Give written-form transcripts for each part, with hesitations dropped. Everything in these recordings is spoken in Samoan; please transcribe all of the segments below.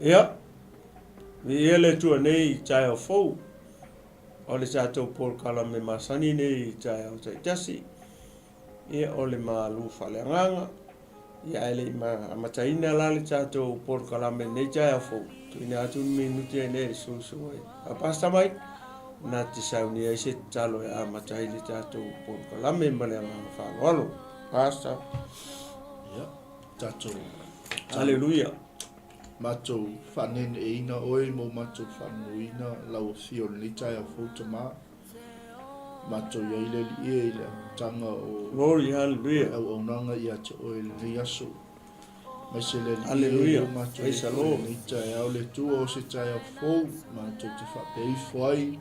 Ia, viia le Atua nei i taeao fou, o le tatou polokalame masani nei i taeao taitasi, ia o le malu faaleagaga. Ia ae le i amataina la le tatou polokalame i lenei taeao fou, tuuina atu ni minute nei i le susu ai a Pastor Mike, na te saunia ai se tatalo e amata ai le tatou polokalame ma le agaga faaaloalo. Pastor. Ia, tatou. Hallelujah. Matou faaneneeina oe ma o matou faanonoina lau afio i lenei taeao fou Tama. Matou i ai le Alii e i le amataga o Glory, hallelujah. le auaunaga ia te oe i lenei aso. Aemaise le Alii e Hallelujah. o matou Praise the i Lord. lenei taeao le Atua o se taeao fou matou te faapea ifo ai.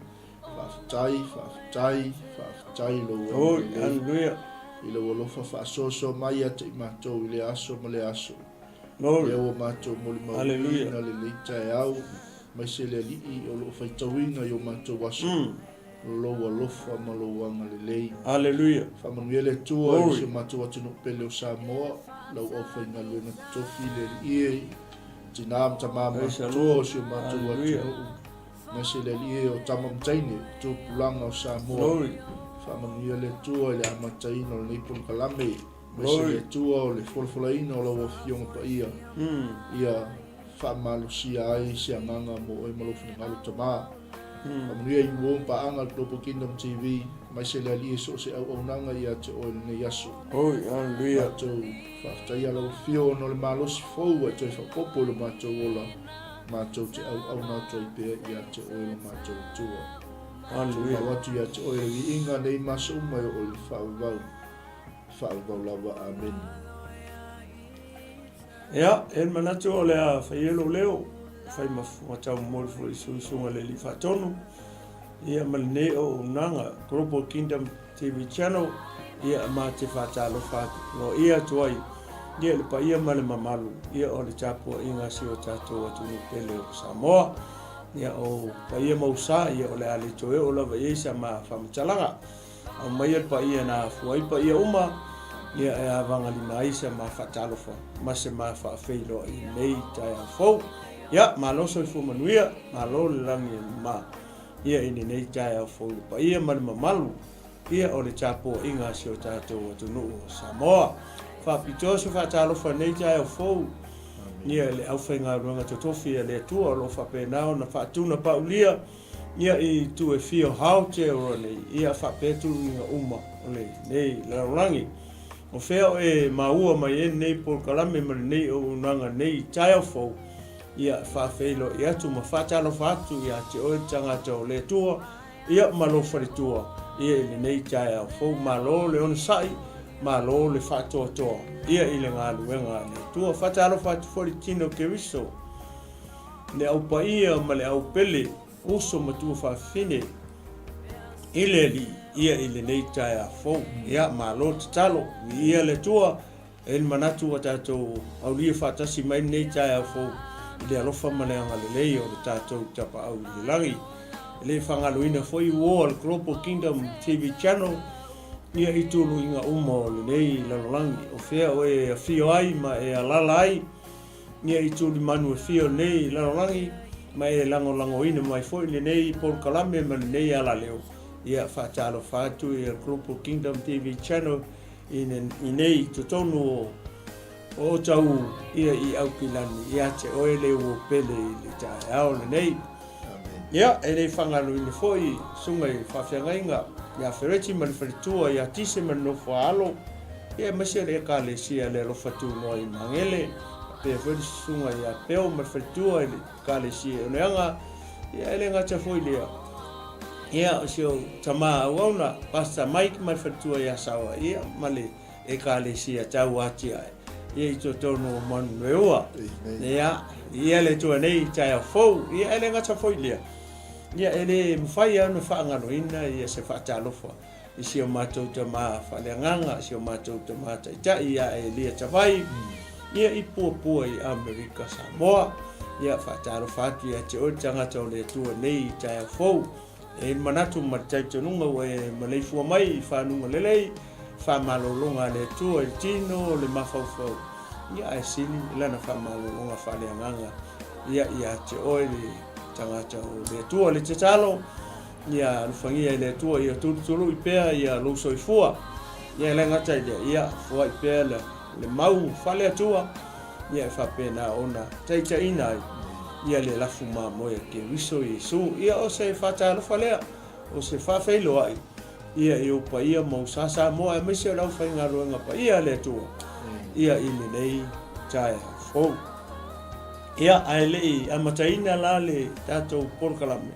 Faafetai, faafetai, faafetai i lou Glory, agalelei. hallelujah. I lou alofa faasoasoa mai ia te i matou i lea aso ma lea aso. Glory. Lea ua matou molimauina lenei taeao, aemaise le Alii o lo o faitauina i o matou aso, lou alofa ma lou agalelei. Hallelujah. Faamanuia le Atua i si o matou atunuu pele o Samoa, lau aufaigaluega totofi le Alii e, tina ma tama matutua o si o matou atunuu, aemaise le Alii e o tama ma teine, tupulaga o Samoa. Faamanuia le Atua i le amataina o lenei polokalame. Aemaise le Atua o le folafolaina o lau Afioga Paia, ia faamalosia ai se agaga mo oe ma lou finagalo Tama. Faamanuia i uo ma paaga a le Global Kingdom TV, aemaise le Alii e so o se auaunaga ia te oe i lenei aso. Hallelujah. Matou faafetaia lau Afio ona o le malosi fou ua e toe faaopoopo i lo matou ola, matou te auauna atu ai pea ia te oe lo matou Atua. Hallelujah. Tumau atu ia te oe le viiga nei ma aso uma e oo i le faavavau. Faavavau lava. Amene. Ia, e i ai le manatu o le a fai ai lou leo, e fai ma taumomoli foi i suisuga le Alii Faatonu, ia ma lenei auaunaga, Global Kingdom TV Channel, ia ma te faatalofa atu loaia atu ai, ia le paia ma le mamalu, ia o le tapuaiga a si o tatou atunuu pele o Samoa. Ia o paia ma usa, ia o le a le toe oo lava i ai sa ma faamatalaga. Aumaia le paia na afua ai paia uma, ia e avagalima ai se ma faatalofa ma se ma faafeiloai i lenei taeao fou. Ia, malo soifua manuia, malo le lagi e mama, ia i lenei taeao fou i le paia ma le mamalu, ia o le tapuaiga a si o tatou atunuu o Samoa. Faapitoa se faatalofa i lenei taeao fou, ia i le aufaigaluega totofi a le Atua o lo o faapena ona faatunapaulia, Ia i tu e fia o Aotearoa nei, ia faapea tuluiga uma o lenei lalolagi. O fea o e maua mai ai lenei polokalame ma lenei auaunaga nei i taeao fou, ia faafeiloai atu ma faatalofa atu ia te oe le tagata o le Atua, ia ma lou faletua, ia i lenei taeao fou. Malo le onosai, malo le faatoatoa, ia i le galuega a le Atua. Faatalofa atu foi i le tino Keriso. Le au paia ma le au pele, uso ma tuafafine i le Alii, ia i lenei taeao fou. Ia, malo tatalo, viia le Atua, e i ai le manatu ua tatou aulia faatasi mai lenei taeao fou i le alofa ma le agalelei o le tatou Tapaau i le Lagi. E le faagaloina foi uo a le Global Kingdom TV Channel, ia i tuluiga uma o lenei lalolagi, o fea o e afio ai ma e alala ai, Ia i tulimanu e fia o lenei lalolagi ma e lagolagoina mai foi lenei polokalame ma lenei alaleo, ia faatalofa atu i le Global Kingdom TV Channel i nei i totonu o Otahuhu ia i Aukilani ia te oe le uo pele i le taeao lenei. Ia, e le faagaloina foi susuga i faafeagaiga ia Fereti ma le faletua ia Tise ma le nofo a alo, ia aemaise le Ekalesia le Alofa Tunoa i Magele, faapea foi le susuga ia Peo ma le faletua i le Ekalesia i Oneaga, ia e le gata foi lea, ia o si ou tama auauna, Pastor Mike ma le faletua ia Saoa, ia ma le Ekalesia tau atiae ia i totonu o Manueua. Ia, ia le Atua nei i taeao fou, ia e le gata foi lea, ia e le mafai lava ona faagaloina ia se faatalofa i si o matou tama faaleagaga, si o matou tama taitai ia Elia Tavai, ia i Puapua i Amerika Samoa. Ia faatalofa atu ia te oe le tagata o le Atua nei i taeao fou. E i ai le manatu ma le talitonuga ua e maleifua mai i fanuga lelei, faamalologa a le Atua i le tino o le mafaufau, ia ae sili lana faamalologa faaleagaga. Ia ia te oe le tagata o le Atua. Le tatalo, ia alofagia e le Atua ia tulutului pea ia lou soifua. Ia e le gata i lea, ia foai pea le, le mau faale-Atua, ia e faapena ona taitaiina ai ia le lafu mamoe a Keriso Iesu. Ia o se faatalofa lea, o se faafeiloai ia i ou paia ma ou sa Samoa aemaise o le aufaigaluega paia a le Atua ia i lenei taeao fou. Ia, ae le i amataina la le tatou polokalame,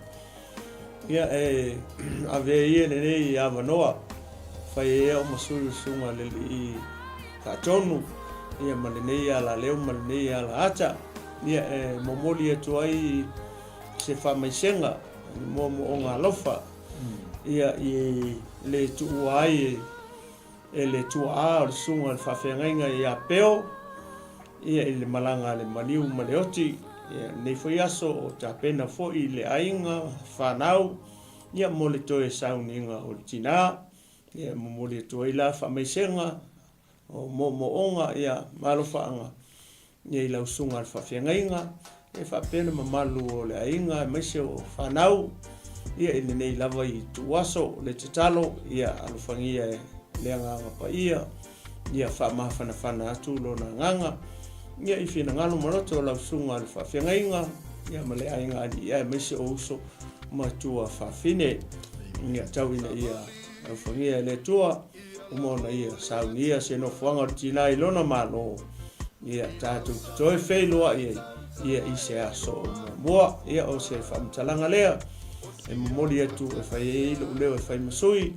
ia e avea ia lenei avanoa fai ai au ma sui o susuga le alii faatonu ia ma lenei alaleo ma lenei alaata, ia e momoli atu ai se faamaisega i le moomooga alofa ia i le tuua ai e le tuaa o le susuga i le faafeagaiga ia Peo ia i le malaga a le maliu ma le oti ia lenei foi aso o tapena foi le aiga fanau ia mo le toe sauniga o le tina ia e momoli atu ai la faamaisega o moomooga ia ma alofaaga ia i lau susuga i le faafeagaiga, e faapea le mamalu o le aiga aemaise o fanau, ia i lenei lava ituaso, le tatalo, ia alofagia e le Agaga Paia, ia faamafanafana atu lona agaga, ia i finagalo ma loto o lau susuga i le faafeagaiga, ia ma le aiga alii aemaise o uso ma tuafafine, ia tau ina ia alofagia e le Atua. Uma ona ia saunia se nofoaga o le tina i lona Malo, ia tatou te toe feiloai ai ia i se aso o muamua. Ia o se faamatalaga lea e momoli atu e fai ai lou leo e fai ma sui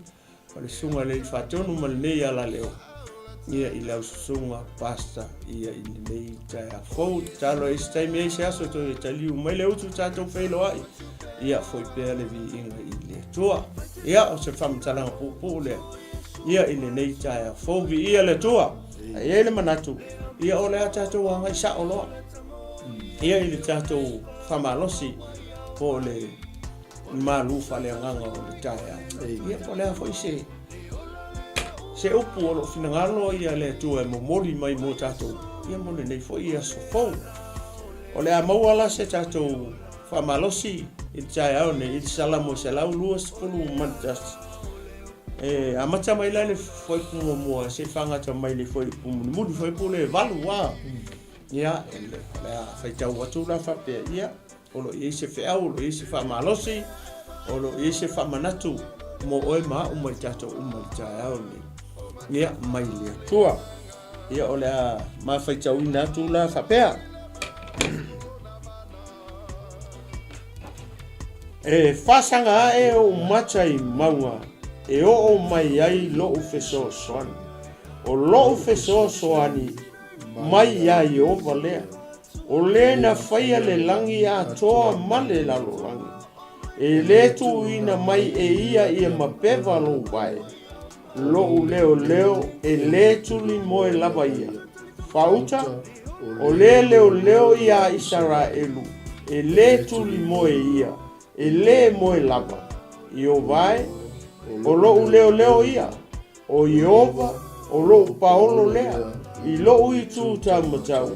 o le Susuga i le Alii Faatonu ma lenei alaleo ia i lau susuga Pastor ia i lenei taeao fou. Tatalo ai se taimi ai se aso toe taliu mai le utu tatou feiloai ia foi pea le viiga i le Atua. Ia o se faamatalaga puupuu lea ia i lenei taeao fou. Viia le Atua. Ae i ai le manatu ia o le a tatou agai sao loa ia i le tatou faamalosi po o le malu faaleagaga o le taeao. Ia po o le a foi se se upu o lo o finagalo ia le Atua e momoli mai mo tatou ia mo lenei foi aso fou. O le a maua la se tatou faamalosi i le taeao nei i le Salamo 121. E amata mai la le fuaiupu muamua se i fagata mai le fuaiupu mulimuli, fuaiupu le 8 a. Ia, o le a faitau atu la faapea, ia, o lo o i ai se feau, o lo o i ai se faamalosi, o lo o i ai se faamanatu mo oe ma au ma i tatou uma i le taeao lenei. Ia, mai le Atua. Ia, o le a ma faitauina atu la faapea. E faasaga ae ou mata i mauga e oo mai ai lo'u fesoasoani. O lo'u fesoasoani mai iā Ieova lea, o le na faia le lagi atoa ma le lalolagi. E lē tuuina mai e ia ia mapeva lou vae. Lo'u leoleo e lē tuli moe lava ia. Faauta, o lē leoleo iā Isaraelu, e lē tuli moe ia, e lē moe lava. Ieova e, o lo'u leoleo ia, o Ieova, o lo'u paolo lea, i lo'u itu taumatau,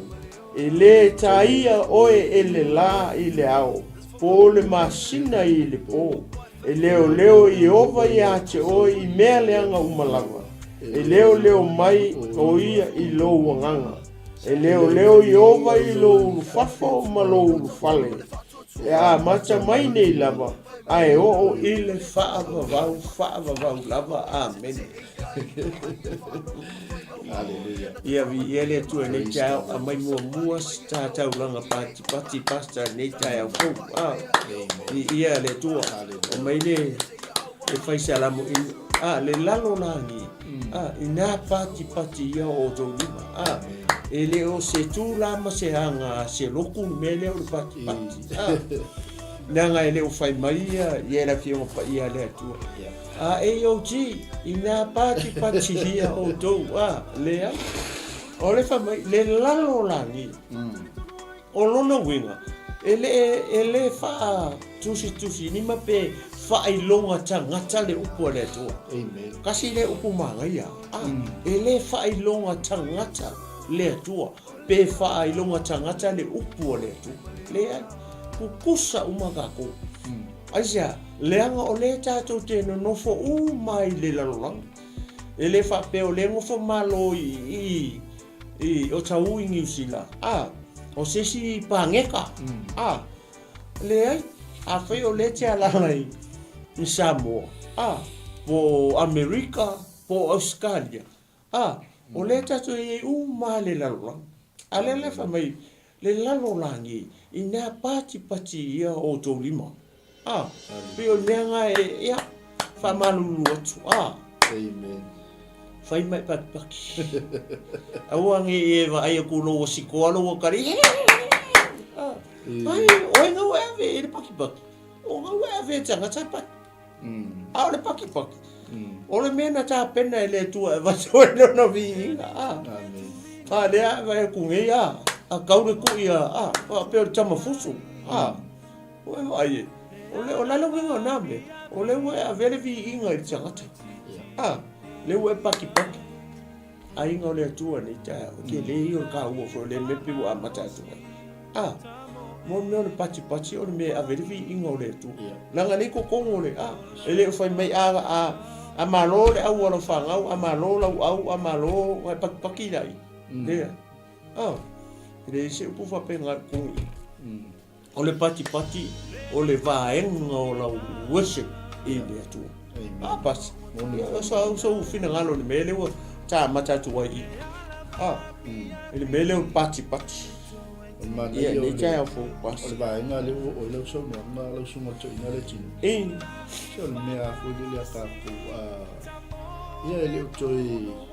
e lē taia oe e le lā i le ao, po o le masina i le pō. E leoleo Ieova iā te oe i mea leaga uma lava. E leoleo mai ʻo ia i lou agaga. E leoleo Ieova i lou ulufafo ma lou ulufale. E amata mai nei lava, a e oo i le faavavau, faavavau lava. Amene. Haleluia. Ia viia le Atua i lenei taeao. Aumai muamua se ta taulaga patipati pastor i lenei taeao fou. Ah, viia le Atua. Aumai le le fai salamo i ah, le lalolagi ah, inā patipati ia o outou lima. Ah, e le o se tu la ma se aga a se loku le mea lea o le patipati. Ah, leaga e le o fai mai ia ia le Afioga Paia a le Atua. A AOG, inā patipatihia outou, a, leai. O le fai mai, le lalolagi, o lona uiga, e le, e le faatusitusilima pe faailoga tagata le upu a le Atua. Amen. Kasi lea upu manaia, a, e le faailoga tagata le Atua. Pe faailoga tagata le upu a le Atua. Leai, tutusa uma tatou. Aisea? Leaga o lea tatou te nonofo uma ai i le lalolagi. E le faapea o lea e nofo malo i i Otahuhu i Niu Sila, a, o se isi paneta, a, leai, afai o lea e te alaala i Samoa, a, po o Amerika, po o Ausetalia, A, o lea tatou e i ai uma lava le lalolagi. A lea la e fai mai, le lalolagi ina patipati ia outou lima. A, pei o le mea lena e, ia, faamalulu atu. A. Amen. Fai mai patipati. Aua ne i e vaai atu lou asikoa lou atalii. A, ai, o ai na ua e ave i le patipati? O na ua e ave e tagata e pati. A o le pakipaki, o le mea na tapena e le Atua e avatu ai lona viiga, a. A lea e vaai atu nei, a, a kau le kui a, a, faapea o le tama fusu, a. Ua e vaai e, o le, o le a le uiga o na mea? O lea ua e avea le viiga i le tagata, a, lea ua e pakipaki. Aiga o le Atua nei taeao, e tele ia o le taua foi o lea mea pei ua amata atu ai. A, mo le mea o le patipati o le mea e ave ai le viiga o le Atua. Leaga lea i totonu o le, a, e le o fai mai a, a, a malo le au a lau fanau, a malo lau au, a malo, ona e patipati laia. Leai. A, e leai se upu faapena i totonu i i. O le patipati o le vaega o lau worship i le Atua. A pasi. O sou, sou finagalo i le mea lea ua tamata atu ai i. A, i le mea lea o le patipati. O le manaia Ia, nei taeao fou, o pasi. le vaega lea ua oo i lau saunoaga, lau susuga toeaina le tino. E. Se o le mea foi lele a tatou, a, ia e le o toe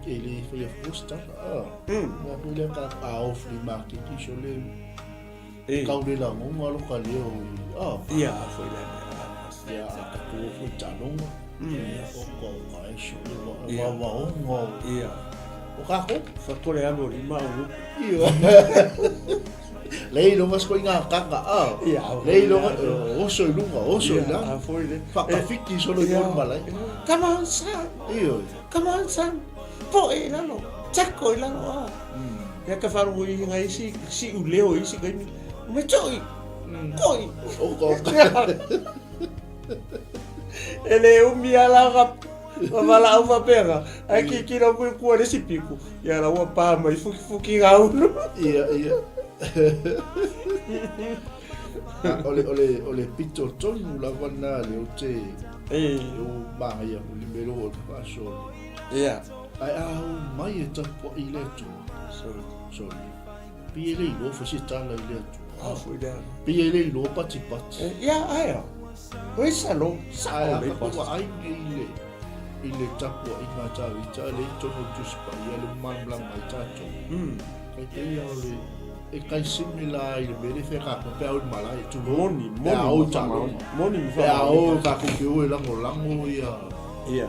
E le faia fua se tala. Ah. Mea foi lea ka a o flea market i so le E. kau le lagonga lo ka leo i. Ah. Ia, foi lea mea. Ia, a ka tuo foi taaloga. Ia, o ka o ka e so le wa wa wa onga o. Ia. O ka ko. Fa kore alu o lima au luku. Ia. Lei longa sko inga kaka a. Ia, Lei longa oso i lunga, oso i Ia, lalo. a foi le. Whakawhiti solo i ona malai. Come on, son. Io. Come on, son. Poe i lalo. Tako i lalo. Ah. Ia ka wharongo i hinga isi, si u leo isi kaimi. Me toi. Koi. O ka. E le umi ala ka ka valaau faapea ae kikilo aku i kua le isi piku ia la ua pa mai fukifuki gaulu. Ia, ia. O le, o le, o le pito tonu lava na le o te E. o māngaia o le mea o le whaasolo. Ia. Ai a o mai e tapuai i le Atua. Sorry. Sorry. Pi e le iloa fai se tala i le Atua. A foi lea. Pi e le iloa patipati. E, ia, ai a. Oi sa lo, sa Ai o a le ka pas. ua ai nei i le i le tapuaiga a Tavita le i tonu o le Tusi Paia le malamalama ai tatou. Kai te ia o le e kai similar i le mea le whai kākou pe au i malae, tulou. Moni, Pe moni a o ma i taaloga. whamaoni. Moni ma Pe a whamaoni o pas. kākou ke o e langolango ia. Ia.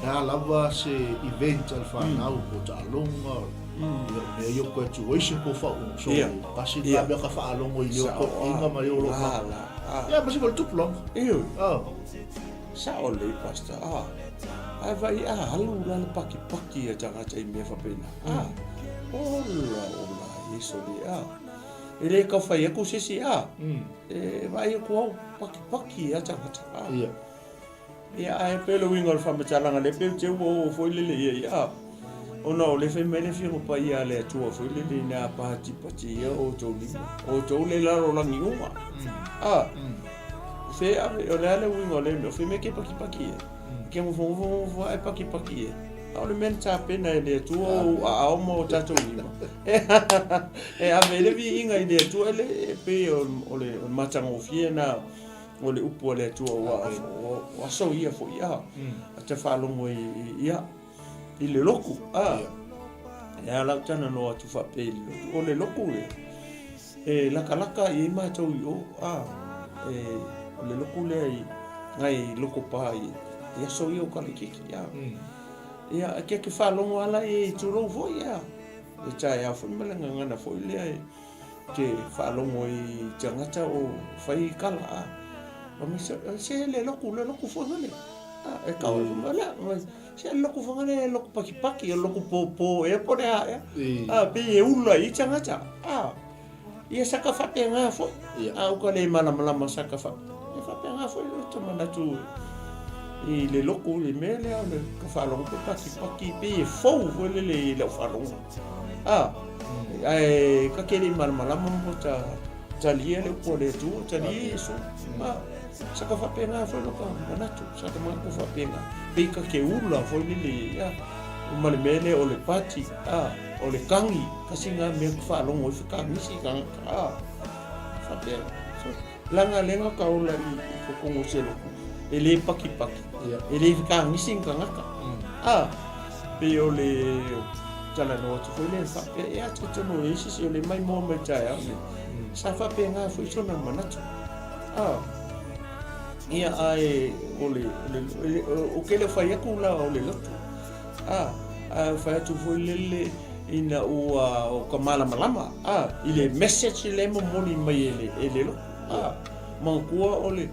Nā lava se event a le whanau, po taaloga, ia mea i o graduation po whaongo. So, kasi nā mea ka whaalongo i leo Sao, koʻinga ma leo loka. La, la, ah. Ia, ma se mo le tupulaga. Io. Ah. Sao lelei, Pastor. Ah. Ae vaai, a alu la le pakipaki a tagata i mea faapena. Ah. Ola, ola, Iesu alii, ah. E le tau fai atu se isi, ah. E vaai atu au, pakipaki a tagata, ah. Ia. Ia, ae pei o le uiga o le faamatalaga lea, pei ou te ua oo foi lele i ai, a, ona o lea fai mai le Afioga Paia a le Atua foi lele ina patipati ia outou lima, outou le lalolagi uma. A, fe ave, o le a le uiga o lea mea, o fea mea ke pakipaki e? Ke nofonofo nofo ae pakipaki e. A o le mea na tapena e le Atua o ou aao ma o tatou lima. E ave ai le viiga i le Atua, e le, e pei o le matagofie na o le upu a le Atua ua o aso ia foi a a te faalogo i ia i le loku a e a lau tana no atu faapea i le lotu o le loku e e lakalaka i ai matou i o a e o le loku lea i ngai loko pa i i aso ia o kalekiki a ia e ke ke faalogo ala i e tulou foi a e taeao foi ma le gagana foi lea e Te faalogo i tagata o fai kala a. Fai mai se, se le loku, le loku foi le. E kau e whanga, lea, se a loku whanga lea, loku pakipaki, loku pōpō, ea po le a, ea. A, pe e ula i tangata, a, ia saka whape ngā foi, a uka le malamalama saka whape. E whape ngā foi lo te manatu i le loku i le mea lea, o le ka whalongo pe pakipaki, pe e fou foi le le i lau whalongo. A, ae ka kere i malamalama mo ta talia le upu a le Atua, talia Iesu. A, Sa ka faapena foi lo ka manatu, sa ka manatu faapena. Pei ka ke ula foi lele ia, ma le mea lea o le pati, a, o le kangi, kasi ngā mea ka whaalogo i whakangisi ka, a, whapea. So, langa lenga ka ola i, i kokongo se loku, e le paki paki, e le whakangisi nga ngaka. A, pei o le, tala no atu foi le whapea, e atu tono e isi se o le mai moa mai tae au ne. Sa whapea ngā foi sona manatu. Ah, ia ae o le, o le, o ke le whai aku la o le lotu. Ah, a whai atu foi lele ina ua o ka malamalama. Ah, i le message le momoli mai e le, e le lotu. Ah, manatua o le,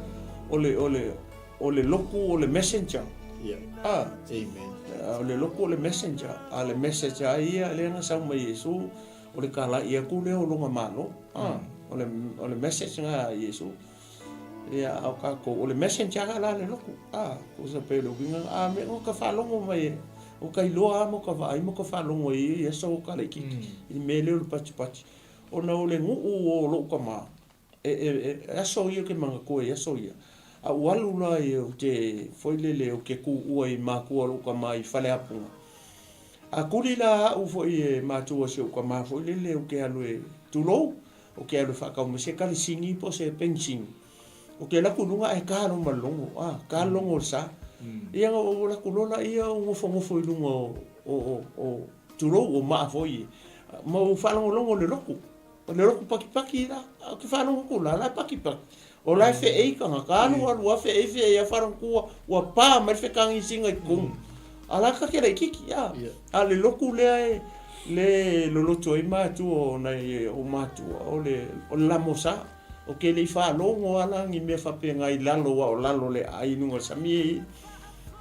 o le, o le, o le lotu o le messenger. Yeah. Ah, Amen. O le lotu o le messenger. A le message a ia le na sau mai Iesu. O le kalaʻi aku lea o lona malo. Ah, o le, o le message na a Iesu. Ia, a o kākou, o le messenger la le loku. Ah, ko sa pe le uiga, a me o ka whaalongo mai e, o ka iloa a mo ka vaai mo ka whaalongo i ia so ka laikiki. I me leo le patipati. Ona o le nguu o lou ka mā. E, e, e aso ia ke manatua i aso ia. A ua alu la ia ou te foi lele ou te kūʻua i mākua o lou kama i Faleapunga. A kuli la aʻu foi e mātua si ou kama foi lele ou te alu e tulou, ou te alu e faatau mai se kalisini po o se penisini. Ou te alu atu i luga ae ka loa ma le logo, a, ka le logo o le sa. Ia na ou alu atu loa laia ou nofonofo i luga o, o, o, o, tulou, o maa foi e, ma ou faalogologo i le lotu. O le loku pakipaki la, ou te faalogo atu la, la e pakipaki. O la e feʻei tagata, alu alu a feʻei feʻei a faalogo atu ua, ua pā mai le fekagisiga i totonu. A la ka ke laitiiti, a. A le lotu lea e, le loloto ai matua o nai o matua, o le, o le lamosa. Ou te le i faalogo lava la ni mea faapena i lalo aua o lalo le aai i luga o le sami e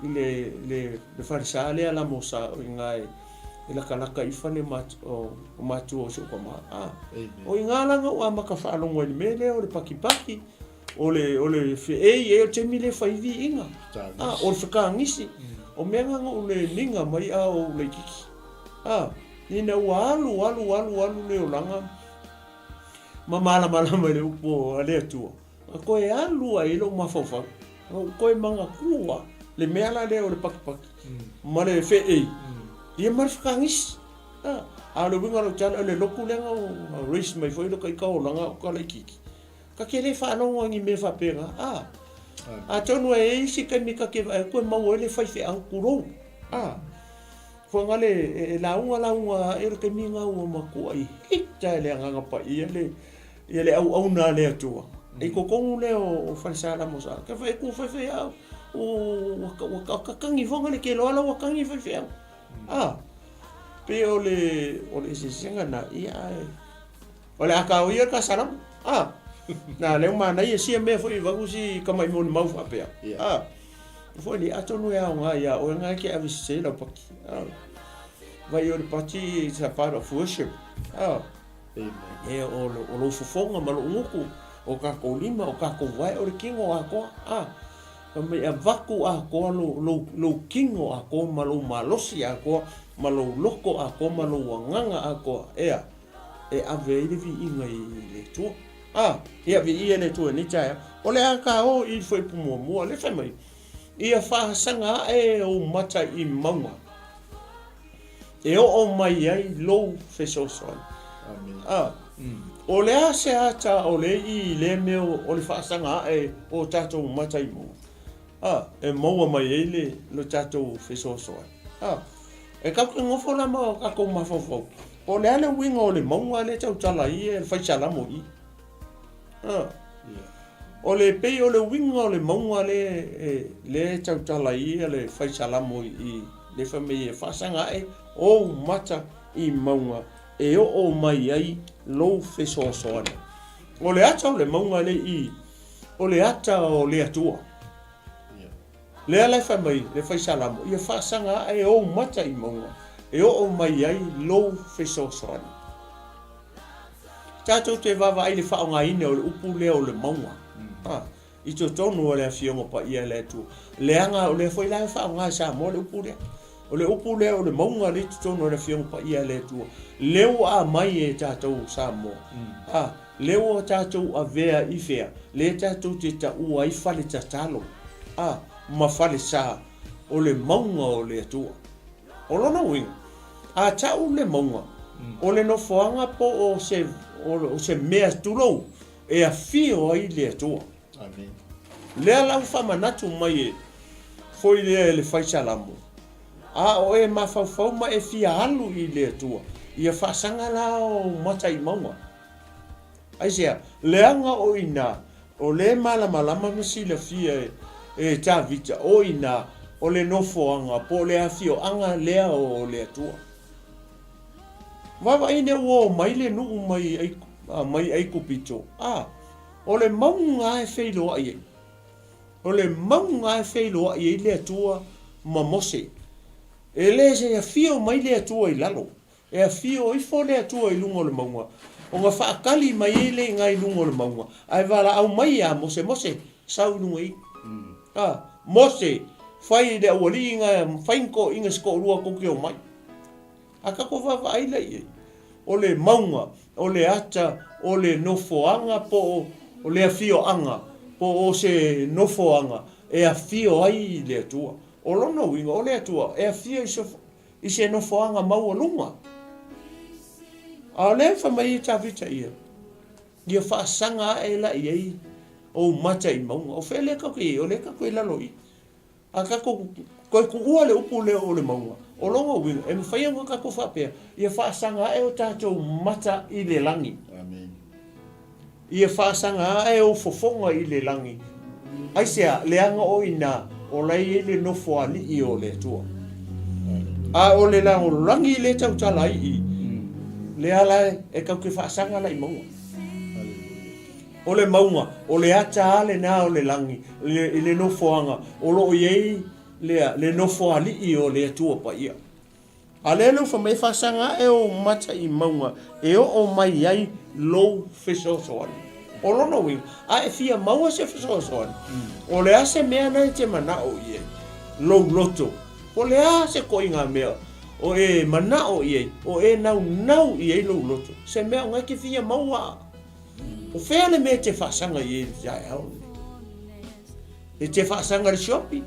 i le, le, le falesa lea lamosa o i ina e, e lakalaka i fale o matua o si ou tama. A, o i ina la na ou amata faalogo ai i le mea lea o le pakipaki, o le, o le feei, e o le taimi lea e fai viiga. A, o le fekagisi. O mea na na ou le liga mai a o ou laitiiti. A, ina ua alu, alu, alu, alu le olaga ma malamalama i le upu a le Atua, na toe alu ai lou mafaufau. Na ou toe manatua le mea la lea o le pakipaki ma le feei, ia ma le whakangisi. A o le uiga o lau tala, o le lotu lea na raise mai foi loka i ka olaga o ka laitiiti. Ka ke le faalogo i ni mea faapena, a. Atonu e i ai isi taimi ka ke vaai atu e maua ai le faifeau, tulou, a. Fuagale e lauga lauga ae o le taimi lena ua matuai hita e le Agaga Paia le ia le auauna a le Atua. I totonu lea o Falesalamo sa ke whai ku faifeau ua ua kakangi fuagale ke loa la ua kangi faifeau. A pei o le o le eseesega na ia ae O le a kao ia ka salamo. A, na leo manaia sia mea foi vaku si kamaʻi molimau faapea. A, foi le atonu e aoga iā oe nga e ke ave sese lau paki. A, vai o le pati is a part of worship. A, e o, o lou fofoga ma lou gutu, o kakou lima, o kakou wae, o le kino atoa. A, fai mai avatu atoa lou, lou, lou kino atoa ma lou malosi atoa, ma lou loto atoa ma lou agaga atoa. Ea. e ave ai le viiga i le Atua. A, ia viia le Atua i lenei taeao. O le a ka o i le fuaiupu muamua, lea fai mai, Ia faasaga ae ou mata i mauga, e oo mai ai lou fesoasoani. A, o le a se ata o le i lea mea o le faasaga ae o tatou mata i mauga? A, e maua mai ai le lo tatou fesoasoani. A, e tatou te nofo la ma tatou mafaufau, po o le a le uiga o le mauga lea e tautala ai e le fai Salamo i i. A, o le pei o le uiga o le mauga lea e, lea e tautala ai le fai Salamo i i, lea fai mai e faasaga ae ou mata i mauga e oo mai ai lou fesoasoani. O le ata o le mauga lea i i, O le ata o le Atua. Lea la e fai mai le fai Salamo, ia faasaga ae ou mata i mauga e oo mai ai lou fesoasoani. Tatou te vaavaai i le faaaogaina o le upu lea o le mauga. A, i totonu o le Afioga Paia a le Atua. Leaga o lea foi la e faaaoga e Samoa le upu lea. O le upu lea o le mauga lea i totonu o le Afioga Paia a le Atua, lea ua aumai e tatou Samoa. A, lea ua tatou avea i fea? Lea tatou te taua ai fale tatalo, a, ma fale sa o le mauga o le Atua. O lona uiga, a tau le mauga, o le nofoaga po o se, o se mea tulou e afio ai le Atua. Amen. Lea la ua faamanatu mai e foi lea e le fai Salamo, A o e mafaufau ma e fia alu i le Atua, ia faasaga la ou mata i mauga. Aisea? Leaga o i ina, o lea e malamalama ma silafia e, e Tavita, o i ina, o le nofoaga po o le afioaga lea o le Atua. Vaavaai ina ua omai le nuu mai, mai Aikupito, a, o le mauga lava e feiloai ai. O le mauga lava e feiloai ai le Atua ma Mose. E le se afio mai le Atua i lalo, e afio ifo le Atua i luga o le mauga, ona faatali mai ai le iga i luga o le mauga, ae valaau mai ia Mose, Mose, sau i luga i. A, Mose, fai i le aualii iga, fai ni toeaiina se toalua tou te omai. A tatou vaavaai la i ai, o le mauga, o le ata, o le nofoaga po o le afioaga, po o se nofoaga e afio ai le Atua. O lona uiga, o le Atua e afio i se nofoaga maualuga. A o lea e fai mai ai Tavita ia, ia faasaga ae la i ai ou mata i mauga. O fea lea tatou te i ai? O lea tatou te i lalo i i. A tatou toe tuua le upu lea o le mauga, o lona uiga, e mafai ona tatou faapea, ia faasaga ae o tatou mata i le lagi. Amen. Ia faasaga ae ou fofoga i le lagi. Aisea? Leaga o i ina o la e i ai le nofoalii o le Atua. A o le lalolagi lea e tautala ai i i, lea la e tatou te faasaga la i mauga. O le mauga, o le ata lava lena o le lagi, i le nofoaga o lo o i ai le, le nofoalii o le Atua Paia. A lea le ufa mai, e faasaga ae ou mata i mauga e oo mai ai lou fesoasoani. O lona uiga, a e fia maua se fesoasoani, o le a se mea na e te manao i ai, lou loto, po o le a se koiga mea o e manao i ai, o e naunau i ai lou loto, se mea o na e te fia maua. O fea le mea e te faasaga i ai i le taeao lenei? E te faasaga i le siopi?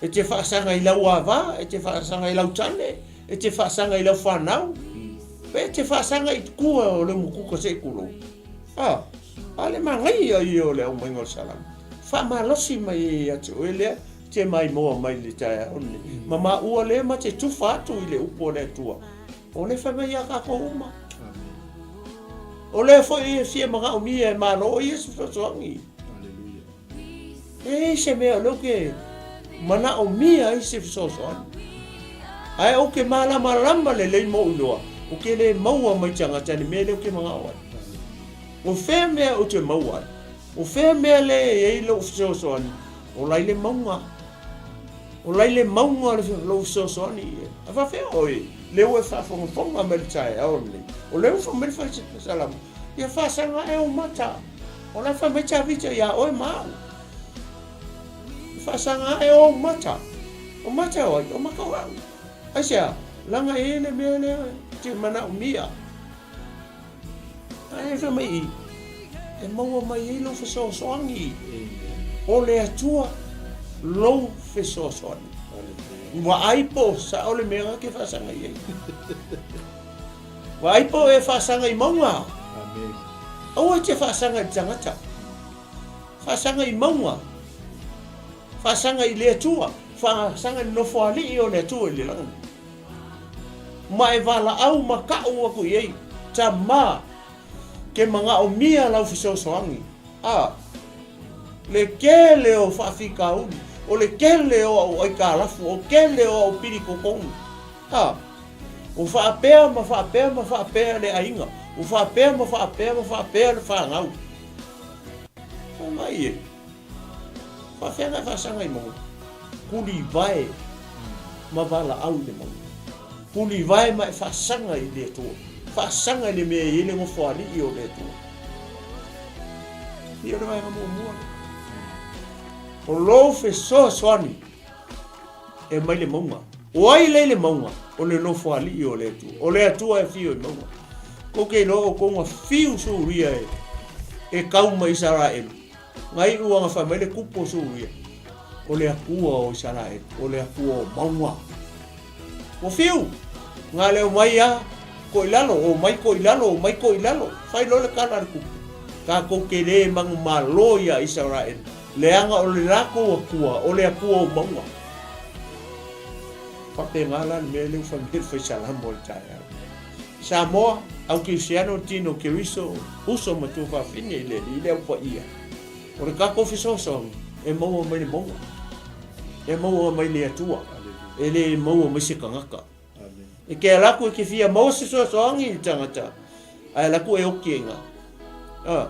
E te faasaga i lau ava? E te faasaga i lau tane? E te faasaga i lau fanau? Pe e te faasaga i tua o le umukuka se i tulou? A, a le manaia ia o le aumaiga o le salamo. Faamalosi mai ai ia te oe lea te maimoa mai i le taeao lenei. Ma maua lea ma te tufa atu i le upu a le Atua. O lea fai mai ia tatou uma. O lea foi e fia manaomia e Malo ia se fesoasoani. E i ai se mea o lea ou te manaomia ai se fesoasoani. Ae ou te malamalama lelei ma ou iloa, ou te le maua mai tagata le mea lea ou te manao ai. O fea mea ou te maua ai? O fea mea lea e i ai lou fesoasoani? O la i le mauga. O la i le mauga lou fesoasoani i ai. A faafefea oe, lea ua e faafogafoga mai le taeao lenei, o lea ua fai mai le Salamo, ia faasaga ae ou mata. O la e fai mai Tavita ia oe ma au. Faasaga ae ou mata. O mata o ai? O mata o au. Aisea? Leaga e i ai le mea lea e te manaomia. Ae fai mai i, e maua mai ai lou fesoasoani. O le Atua lou fesoasoani. Vaai po o sao le mea na te faasaga i ai. Vaai po o e faasaga i mauga. Aua e te faasaga i le tagata. Faasaga i mauga. Faasaga i le Atua. Faasaga i le Nofoalii o le Atua i le lagi. Ma e valaau ma ka'u aku i ai, Tama, ke manaʻomia lau fesoasoani. A, le kele o faafitauli, o le kele o a'u aikalafu, o kele o a'u pili totogi. A, ua faapea ma faapea ma faapea le aiga, ua faapea ma faapea ma faapea le fanau. Fai mai e, faafeagai faasaga i mauga. Tulivae ma valaau i le mauga. Tulivae ma e faasaga i le Atua. Faasaga i le mea e i ai le Nofoalii o le Atua. Ia o le vaega muamua lea. O lou fesoasoani e mai le mauga. O ai lea i le mauga? O le Nofoalii o le Atua. O le Atua e afio i mauga. Kou te iloa outou na fiu Suria e tau ma Isaraelu. Na iu ana fai mai le tupu o Suria, o le Atua o Isaraelu, o le Atua o mauga. Ua fiu! Na le omai a ko i lalo, omai ko i lalo, omai ko i lalo. Fai loa le tala a le tupu, tatou te le manumalo ia Isaraelu, leaga o le latou Atua, o le Atua o mauga. Faapena la le mea lea ua fai mai le faisalamo o le taeao. Samoa, Au Kerisiano, Tino Keriso, uso ma tuafafine i le Alii, le Au Paia. O le tatou fesoasoani e maua mai le mauga, e maua mai le Atua, e le maua mai se tagata. E te ala atu e te fia maua se fesoasoani i le tagata, ae ala atu e oti ai ina. Ah,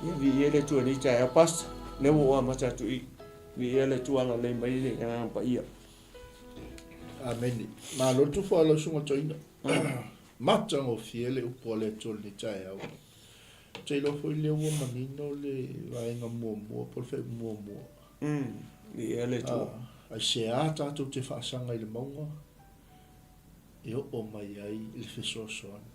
ia viia le Atua i lenei taeao, Pastor, lea ua ou amata atu i i. Viia le Atua agalelei mai le Agaga Paia. Amene. Malo le tufa o lau susuga toeaina. Matagofie le upu a le Atua i lenei taeao. Ou te iloa foi lea ua manino le vaega muamua po o le faaiuga muamua. Ia le Atua. Aisea tatou te faasaga i le mauga e oo mai ai le fesoasoani.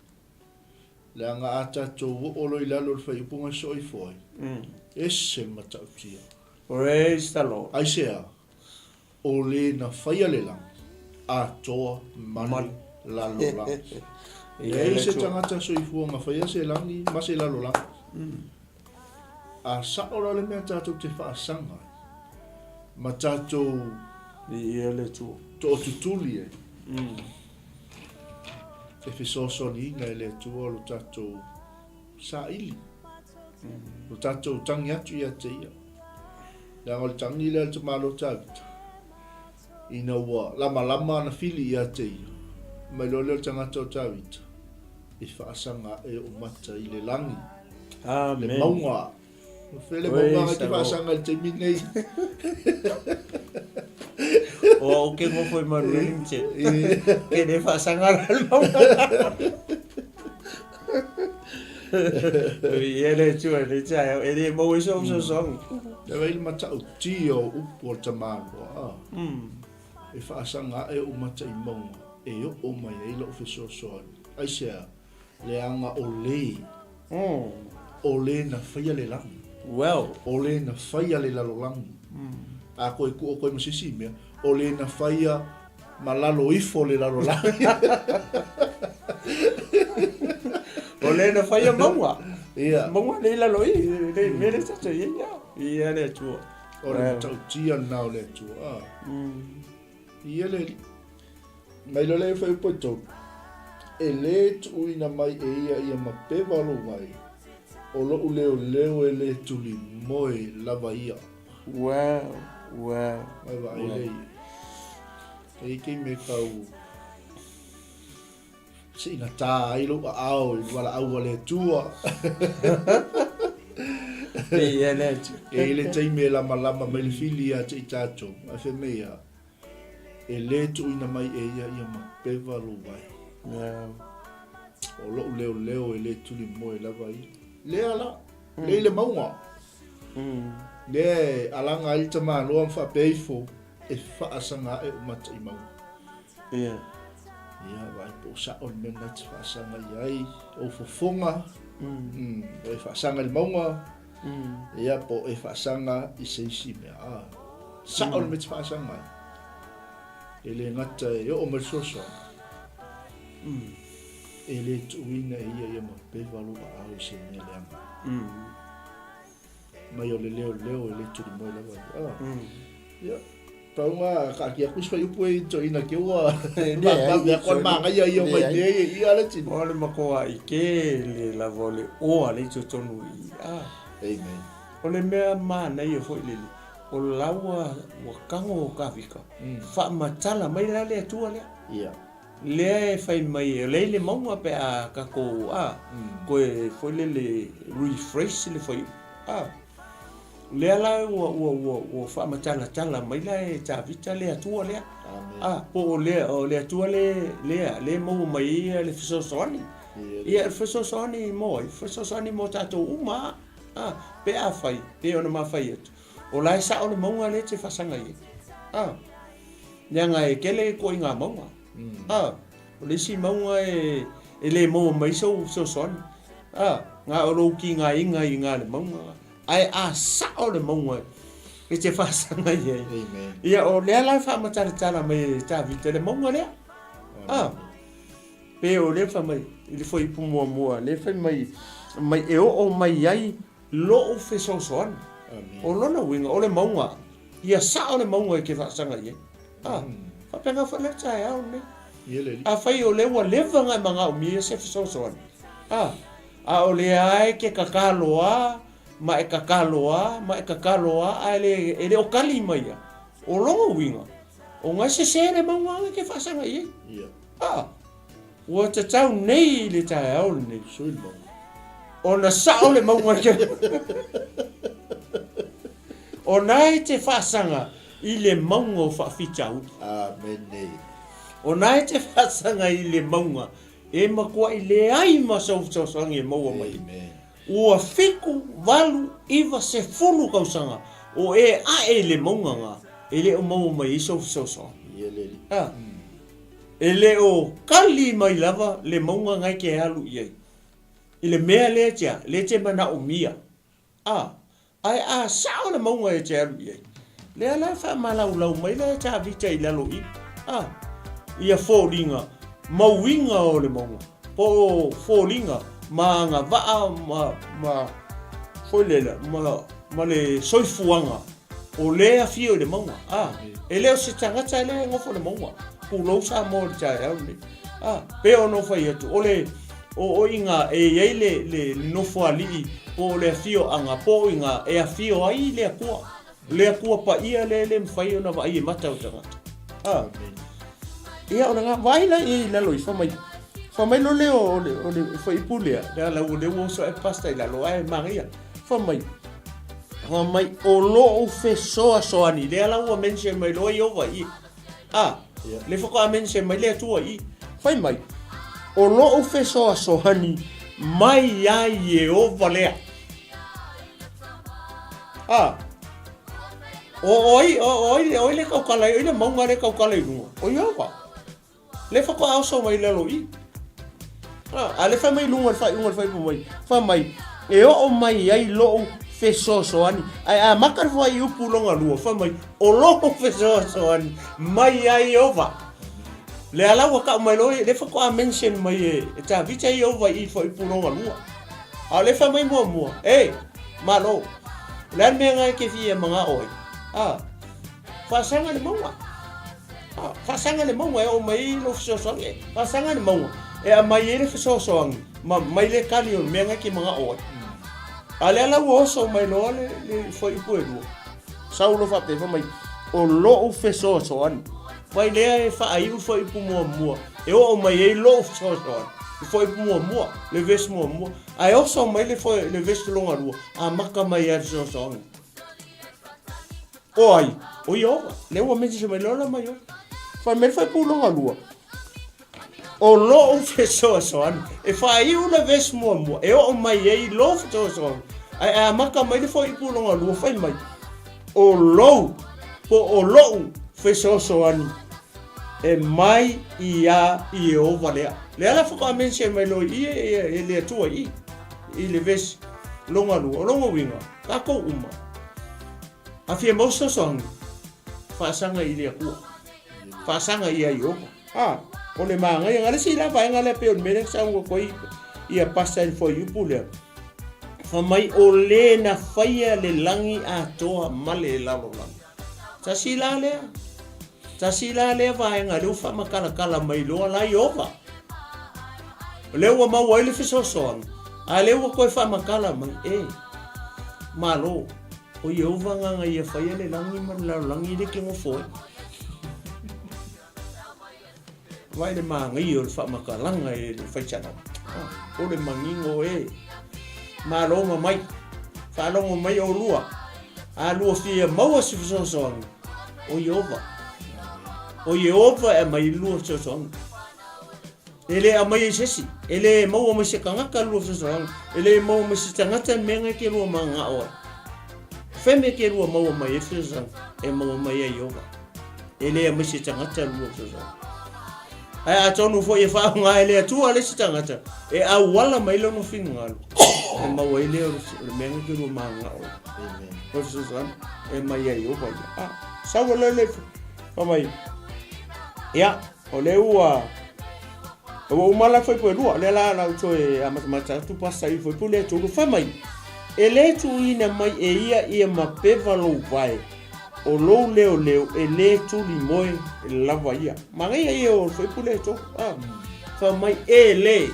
Leaga a tatou oo loa i lalo o le faaiupu na soifua ai, ese le matautia. Praise the Lord. Aisea? O le na faia le lagi, atoa ma le lalolagi. Leai se tagata soifua na faia se lagi ma se lalolagi. A sao la le mea tatou te faasaga ai ma tatou tootutuli ai, e fesoasoaniina e le Atua lo tatou saili, lo tatou tagi atu ia te Ia. Leaga o le tagi lea a le tamaloa o Tavita, ina ua lamalama ana fili ia te ia, mai loa lea o le tagata o Tavita, e faasaga ae ou mata i le lagi, Amen. Le mauga. O fea le mauga ngai te faasaga i le taimi nei. O au ke ngofo i manu e limte. Ke le faasaga la le mauga. Ia le Atua i lenei taeao, e le maua ai sou fesoasoani. E vaai le matautia o upu a le tamaloa, e faasaga ae ou mata i mauga e oo mai ai lou fesoasoani. Aisea? Leaga o le, o le na faia le lagi. Well. O le na faia le lalolagi. A koe kuu koe ma se isi mea, o le na faia Ma lalo ifo le lalolagi. O le na faia mauga. Ia. Mauga le i lalo i, le mea le tatou i ai ia. Ia le Atua. O le matautia lena o le Atua. Ah. Ia le Alii. Mai loa lea e fai upu e tolu. E le tuuina mai e ia ia mapeva o lou vae, o lou leoleo e le tulimoe lava ia. Wow, wow. Mai vaai lea ia. E i ai mea tau siigatā ai lou aao i le valaau a le Atua. Ia le Atua. E i ai le taimi e lamalama mai le fili ia te i tatou, ae fai mai ia, e le tuuina mai e ia ia mapeva lou vae. O lou leoleo e le tulimoe lava ia. Lea la, lea i le mauga. Lea e alaga ai le tamaloa ma faapea ifo e faasaga ae ou mata i mauga. Ia. Ia, vaai po o sao le mea lena e te faasaga i ai, ou fofoga, o e faasaga i le mauga, ia, po o e faasaga i se isi mea. Ah, sao le mea e te faasaga ai. E le gata e oo mai le fesoasoani, e le tuuina e ia ia mapeva lou aao i se mea leaga. Mai o le leoleo e le tulimoe lava ia. Ah. Ia, pau nga kaatia atu isi fuaiupu e toeaina ke ua vavave atu a le manaia ia o mai mea ia i a le tino. O le matua ʻike le lava o le oa lea i totonu i i. Ah. Amen. O le mea manaia foi lele, o la ua ua tago o Tavita, faamatala mai la le Atua lea. Ia. Lea e fai mai o lea i le mauga pe a tatou a, toe foi lele refresh le fuaiupu a. Lea la ua, ua, ua, ua faamatalatala mai la e Tavita le Atua lea. A, po o le, o le Atua le, lea, lea e maua mai ai ia le fesoasoani. Ia, o le fesoasoani mo ai? Fesoasoani mo tatou uma lava. A, pe afai, pei ona ma fai atu, o la e sao le mauga lea e te faasaga i ai. A, leaga e tele ituaiga mauga. A, o le isi mauga e, e le maua mai sou fesoasoani. A, na o lou tigaina i ina le mauga. Ae a sao le mauga e te faasaga i ai. Ia, o lea la e faamatalatala mai e Tavita le mauga lea. A, pe o lea fai mai i le fuaiupu muamua, lea fai mai, mai e oo mai ai lou fesoasoani. O lona uiga, o le mauga, ia sao le mauga e te faasaga i ai. A, faapena foi lea taeao lenei. Afai o lea ua leva ona e manaomia se fesoasoani, a, A o lea lava e te tatalo a, ma e tatalo a, ma e tatalo a, ae le, e le o tali mai ia. O lona uiga, o na e sese le mauga e te faasaga i ai. Ia. A, ua tatau nei i le taeao lenei. Sui le mauga. Ona sao le mauga e te... O na e te faasaga i le mauga o faafitauli. Amene. O na e te faasaga i le mauga E matuai leai ma sou fesoasoani e maua mai. Ua fitu, valu, iva, sefulu tausaga o e ae i le mauga na, e le o maua mai ai sou fesoasoani. A, e le o kali mai lava le mauga na e te alu i ai, i le mea lea e te a, lea e te manaomia. A, ae a sao le mauga e te alu i ai, lea la e faamalaulau mai la e Tavita i lalo i, a, ia foliga ma uiga o le mauga, po o foliga ma agavaa ma, ma, foi lele, ma, ma le soifuaga o le afio i le mauga. A, e le o se tagata lea e nofo i le mauga, tulou Samoa i le taeao lenei. A, pei ona ou fai atu, o le, o, o iga e i ai le, le, le nofoalii, po o le afioaga, po o iga e afio ai le Atua. Le Atua paia lea e le mafai ona vaai e mata o tagata. A, ia o lena, vaai la i lalo i, fai mai, fai mai loa lea o le, o le fuaiupu lea, lea la ua, lea ua oso ae pastor i lalo, ae manaia. Fai mai, fai mai, o lou fesoasoani, lea la ua mention mai loa Ieova i i. A, lea faatoa mention mai le Atua i i. Fai mai, o lou fesoasoani mai iā Ieova lea. A, o ai, o ai, o ai le tautala, o ai le mauga lea e tautala i luga? O Ieova. Lea faatoa oso mai i lalo i. A, a lea fai mai i luga i le faaiuga o le fuaiupu mai, fai mai, e oo mai ai lou fesoasoani. Ae amata le fuaiupu lona lua, fai mai, o lou fesoasoani mai ia Ieova. Lea la ua tau mai loa, lea faatoa mention mai e Tavita Ieova i i fuaiupu lona lua. A o lea fai mai muamua, e, Malo, o le a le mea lena e te fia manao ai? A, faasaga le mauga. A, faasaga le mauga e oo mai ai lou fesoasoani. E, faasaga le mauga e aumai ai le fesoasoani ma mai le tali o le mea lena e te manao ai. A lea la ua oso mai loa le, le fuaiupu e lua. Sau loa faapea, fai mai, o lou fesoasoani. Fai lea e faaiu le fuaiupu muamua, e oo mai ai lou fesoasoani. Le fuaiupu muamua, le vesi muamua. Ae oso mai le, le vesi lona lua, amata mai ai le fesoasoani. O ai? O Ieova. Lea ua mention mai loa la mai Ieova. Fai mai le fuaiupu lona lua, o lou fesoasoani. E faaiu le vesi muamua, e oo mai ai lou fesoasoani. Ae amata mai le fuaiupu lona lua, fai mai, o lou, po o lou fesoasoani e mai iā Ieova lea. Lea la faatoa mention mai loa i i e le Atua i i le vesi lona lua. O lona uiga, tatou uma, a fia mau fesoasoani, faasaga i le Atua, faasaga ia Ieova. A, o le manaia, na le isi la vaega lea pei o le mea lea na saunoa atu ai ia Pastor i le fuaiupu lea, fai mai o le na faia le lagi atoa ma le lalolagi. Tasi la lea, tasi la lea vaega lea ua faamatalatala mai loa la Ieova. O lea ua maua ai le fesoasoani, a lea ua toe faamatala mai, e, Malo, o Ieova na na ia faia le lagi ma le lalolagi lea e te nofo ai. Vaai le manaia o le faamatalaga e le faisalaga. O le manino e. Malo ma mai. Faalogo mai oulua. A lua fia maua se fesoasoani, o Ieova. O Ieova e aumai ai le lua fesoasoani. E le aumaia i se isi, e le maua mai se tagata le lua fesoasoani, e le maua mai se tagata le mea na e te lua mananao ai. Fai mea e te lua maua mai ai le fesoasoani, e maua mai ai Ieova. E le aumai se tagata le lua fesoasoani. Ae atonu foi e faaaoga e le Atua le isi tagata e auala mai lona finagalo e maua ai lea o le mea na te lua mananao ai. O le fesoasoani e mai ai Ieova ia. Ah, sau le le fai mai. Ia, o lea ua ua uma la fuaipu e lua, lea la la toe amatamata atu pasa i fuaipu lea tolu fai mai. E le tuuina mai e ia ia mapeva lou vae, o lou leoleo e le tuli moe lava ia. Manaia ia o le fuaipu lea tolu. Ah. Fai mai e le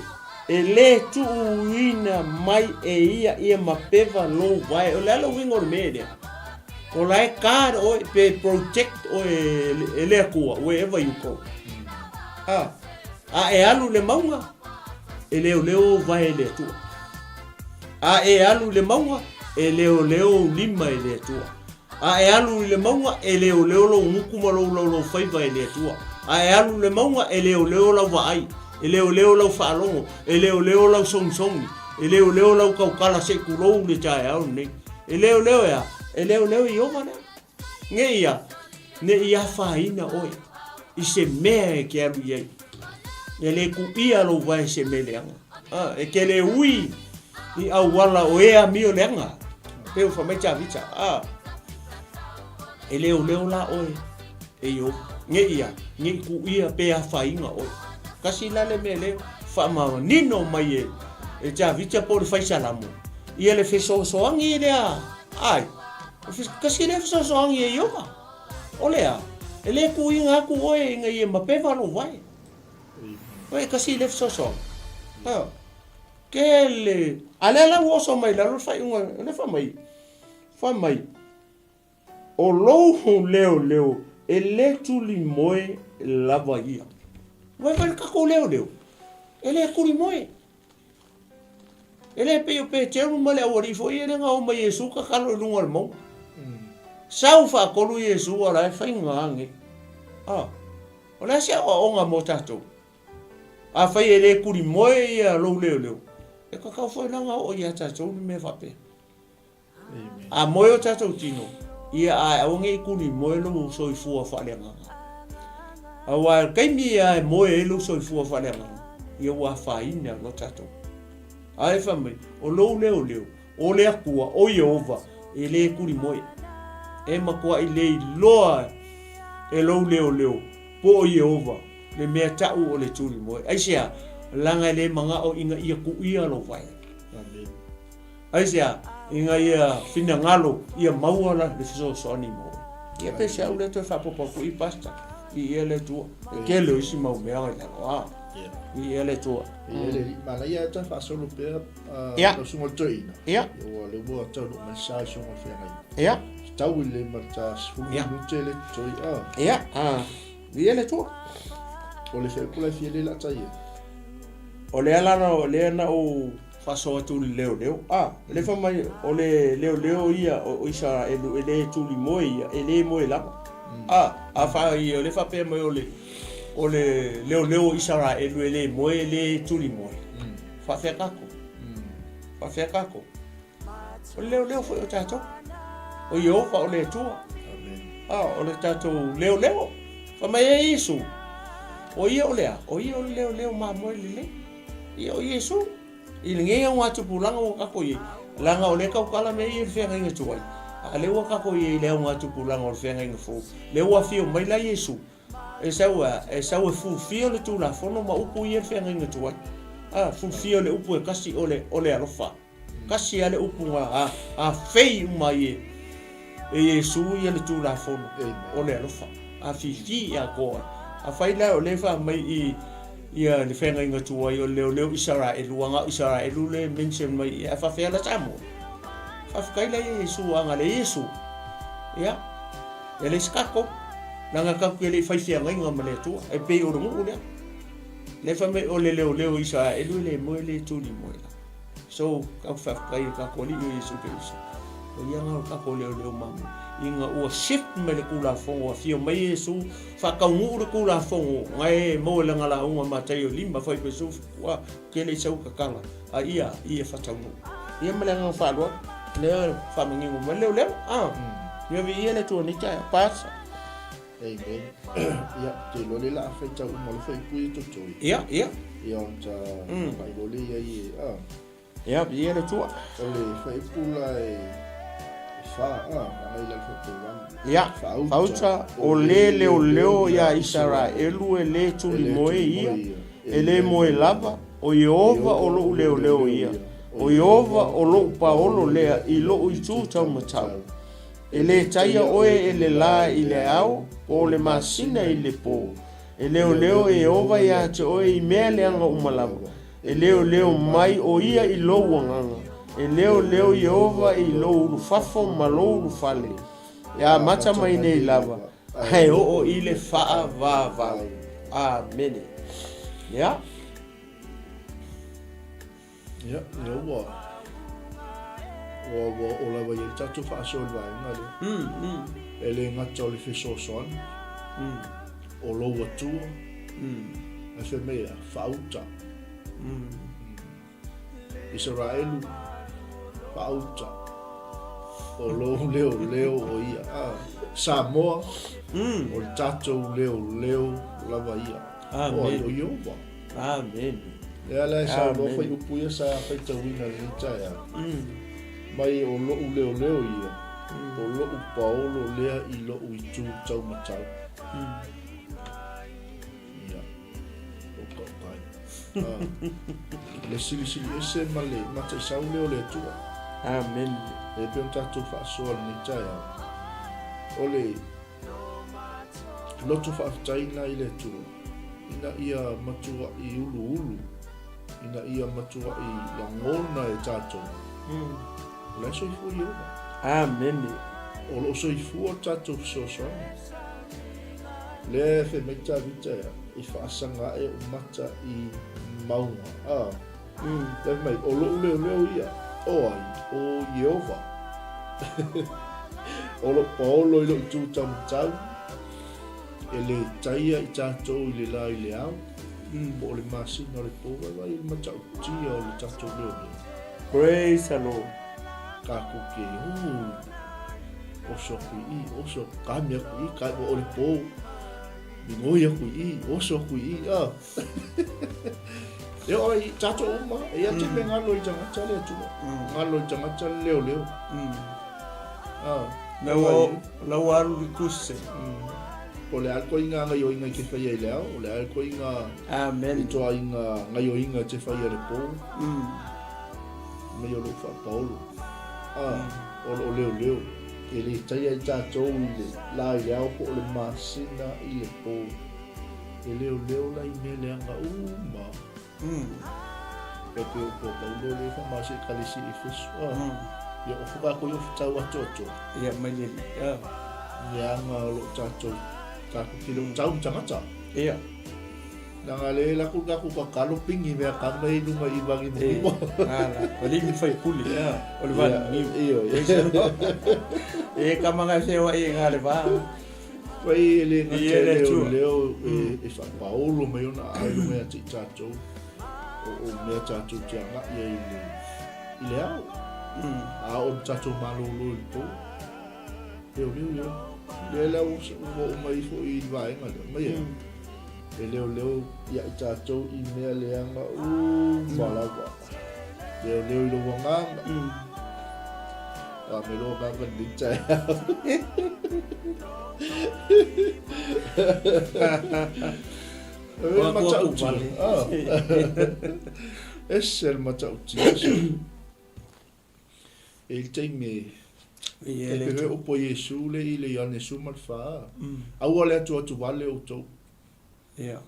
e le tuuina mai e ia ia mapeva lou vae. O le a le uiga o le mea lea? O la e guard oe pe protect oe e le Atua wherever you go. A, a e alu i le mauga, e leoleo ou vae e le Atua. A e alu i le mauga, e leoleo ou lima e le Atua. A e alu i le mauga, e leoleo lou gutu ma lou laulaufaiva e le Atua. A e alu i le mauga, e leoleo lau vaai, e leoleo lau faalogo, e leoleo lau sogisogi, e leoleo lau tautala se i tulou le taeao lenei. E leoleo e a? E leoleo Ieova lea. Ne i a? Ne i afaina oe i se mea e ke alu i ai. E le kuʻia lou vae i se mea leaga. A, e ke le ui i auala o e amio leaga. Pei ua fai mai Tavita. A, e leoleo la oe e Ieova. Ne i a? Ne i kuʻia pe afaina oe. Kasi la le mea lea faamanino mai e, e Tavita po o le Faisalamo. Ia le fesoasoani lea, ai, kasi lea fesoasoani e Ieova. O le a? E le tuuina atu oe ina ia mapeva lou vae. Oe kasi lea fesoasoani. Ha. Kele. A lea la ua oso mai lalo le faaiuga, o lea fai mai, fai mai, o lou leoleo e le tulimoe lava ia. Ua fai le tatou leoleo, e le tulimoe. E le pei o Peteru ma le aualii foi ia lea na o mai Iesu tatalo i luga o le mauga. Sau faatolu Iesu a la e faiga nei. Ah, o le a se aoaoga mo tatou? Afai e le kulimoe ia lou leoleo, e tatau foi la ona oo ia tatou le mea faapea. A moe o tatou tino, ia ae aua ne i kulimoe lou soifua faaleagaga. Aua o le taimi ia e moe ai lou soifua faaleagaga, ia ua afaina loa tatou. Ae fai mai, o lou leoleo, o le Atua, o Ieova, e le kulimoe. E matuai le iloa e lou leoleo, po o Ieova, le mea taʻu o le tulimoe. Aisea? Leaga e le manao ina ia kuʻia lou vae. Amen. Aisea? Ina ia finagalo ia maua la le fesoasoani mo oe. Ia pe se au lea toe faapopo atu i pastor. I ia le Atua. E tele o isi mau mea i lalo. Ah. I ia le Atua. Ia le alii manaia e toe faasolo pea Ia. lau susuga o le toeaina. Ia. Ua le ua taunuu mai sa i susuga o le feagaiga. Ia. Tau i le ma le ta 10 minute le totoe. Ah. Ia. Ah. Ia le Atua. O le feupula e fia le lata ia. O lea la o lea na ou faasoa atu i le leoleo. A, le fai mai o le leoleo ia o Isaraelu e le tuli moe ia, e le moe lava. A, a fa ia o le faapea mai o le o le leoleo o Isaraelu e le moe e le tuli moe. Faafea tatou. Faafea tatou. O le leoleo foi o tatou. O Ieova o le Atua. Ah, o le tatou leoleo. Fai mai ai Iesu, o ia o le a? O ia o le leoleo mamoe lelei. Ia o Iesu. I lenei augatupulaga ua tatou i ai, leaga o lea e tautala mea ia i le feagaiga tuai, a lea ua tatou i ai i le augatupulaga o le feagaiga fou, lea ua afio mai la Iesu, E sau a, e sau e fulfil le Tulafono ma upu ia i le feagaiga tuai. A, fulfil le upu e kasi o le, o le alofa. Kasi a le upu na a, afei uma ai e, e Iesu ia le Tulafono o le alofa. Afifi i atoa ai. Afai la o lea e fai mai i, ia le feagaiga tuai o le leoleo Isaraelu, aua na o Isaraelu le mention mai i, ae faafefea la Samoa? Faafetai la ia Iesu a na le Iesu. Ia. E leai se tatou, leaga tatou te le i fai feagaiga ma le Atua, e pei o le nuu lea. Lea fai mai o le leoleo o Isaraelu e le moe le tuli moe la. So, tatou faafetai i le tatou Alii o Iesu Keriso. O ia nga o le tatou leoleo mamoe. Ina ua shift mai le Tulafono, afio mai Iesu, faataunuu le Tulafono, na e maua i lana lauga Mataio 5, 47, a, tele i sau tatala, a ia, ia faataunuu. Ia ma le agaga faaaloalo, lea e faamanino mai le leoleo, a, ia viia le Atua i lenei taeao. Pasa. Amen. Ia, te iloa le la faitau uma loa faaipu ia totoe. Ia, ia. Ia, ona ta faailoa lea i ai e, a. Ia, viia le Atua. O le faaipu la e fa, a, agai i lalo faapea. Ia, faauta, o le leoleo iā Isaraelu e lē tulimoe ia, e lē moe lava, o Ieova o loʻu leoleo ia, o Ieova o loʻu paolo lea i loʻu itu taumatau. E lē taia oe e le lā i le ao, po o le masina i le pō. E leoleo Ieova iā te oe i mea leaga uma lava. E leoleo mai ʻo ia i lou agaga. E leoleo Ieova i lou ulufafo ma lou ulufale, e amata mai nei lava, a e oo i le faavavau. Amene. Ia. Ia, lea ua ua ua oo lava i ai le tatou faasoa i le vaega lea. E le gata o le fesoasoani, o lou Atua, ae fai mai e a? Faauta. Isaraelu, faauta. O lou leoleo o ia. A, Samoa, o le tatou leoleo lava ia. Amen. O Ieova. Amen. Lea la e saunoa faiupu ia sa faitauina i lenei taeao. Mai o loʻu leoleo ia, o loʻu paolo lea i loʻu itu taumatau. Ia, o kaukai. Ah, le silisili ese ma le mataisau lea o le Atua. Amen. E pei ona tatou faasoa i lenei taeao. O le loto faafetai lena i le Atua, ina ia matuai uluulu, ina ia matuai lagona e tatou. O la e soifua Ieova. Amene. O lo o soifua le tatou fesoasoani. Lea e fai mai Tavita ea, i faasaga ae ou mata i mauga. A, lea fai mai, o loʻu leoleo ia, o ai, o Ieova. O loʻu paolo i loʻu itu taumatau, e lē taia i tatou i le lā i le ao, po o le masina o le pō, vaivai i le matautia o le tatou leoleo. Praise the Lord. Kākou ke ū, oso aku i i, oso aku, kame aku i i, ka ua ʻole pō, migoi aku i i, oso aku i i, a. E o ai, tātou uma, e ia te me ngalo i tangata le Atua, ngalo i tangata le leoleo. A, Lau, lau alu li kuse. O le a koe i ngā ngaioinga i te whai ai le ao, o le a koe i ngā Amen. I toa i ngā ngaioinga te whai a le pō. Mai o lou whaapaolo. A, o loo leoleo. E le taia i tātou i le la i le ao po o le masina i le pō. E leoleo la i mea leaga uma. E pe o po Paulo le fa ma se kalesi e fesu. Ia o fuka ko yo tau atoatoa. Ia mai le. Ia. Leaga o loo tatou tatou ke loo tau tangata. Ia. Nanga le la ku ka ku ka kalo pingi mea ka mai lunga i vangi mo mo. Ala, o le mi fai puli. Ia, o le vani niu. Iyo. E ka manga se wa e ngā le va. Wai e le ngata e leo leo e whakapaolo mai ona a i mea te i tātou o mea tātou te anga ia i le i le ao. A o tātou malolo i le pō. Leo leo leo. Lea la ua o mai ifo i le vaega lea. Mai e. E leo leo ia i tātou i mea leaga uma lava. Leo leo i lou agaga. A me lou agaga lenei taeao. E matautia. Ese le matautia. E i le taimi e e pe opo Iesu le i le Ioane 14. Aua le atu atu vale outou. Ia.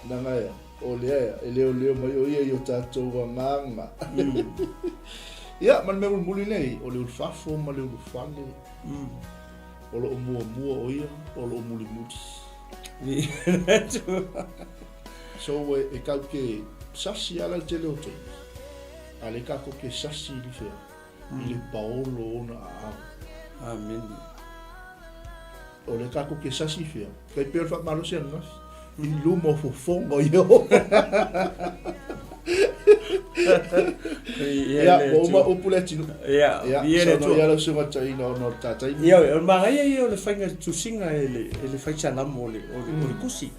Nanga ea, o lea ea, e leoleo mai o ia i o tatou agaga. Ia, ma le mea mulimuli nei, o le ulufafo ma le ulufale. O loo muamua o ia, o loo mulimuli. So, e kau ke sasi ala le tele o taimi. A le kako ke sasi i le fea. I le paolo o ona aao. Amene. O lea tatou te sasi fea, tai pei o le faamalosi ananafi, i luma o fofoga o Iehofa. Ia, ua uma upu le atunuu. Ia, Ia, saunoa ia lau susuga Taina ona o le ta taimi. Ia, o le manaia ia o le faiga tusiga e le, e le fai Salamo o le, o le, o le tusi.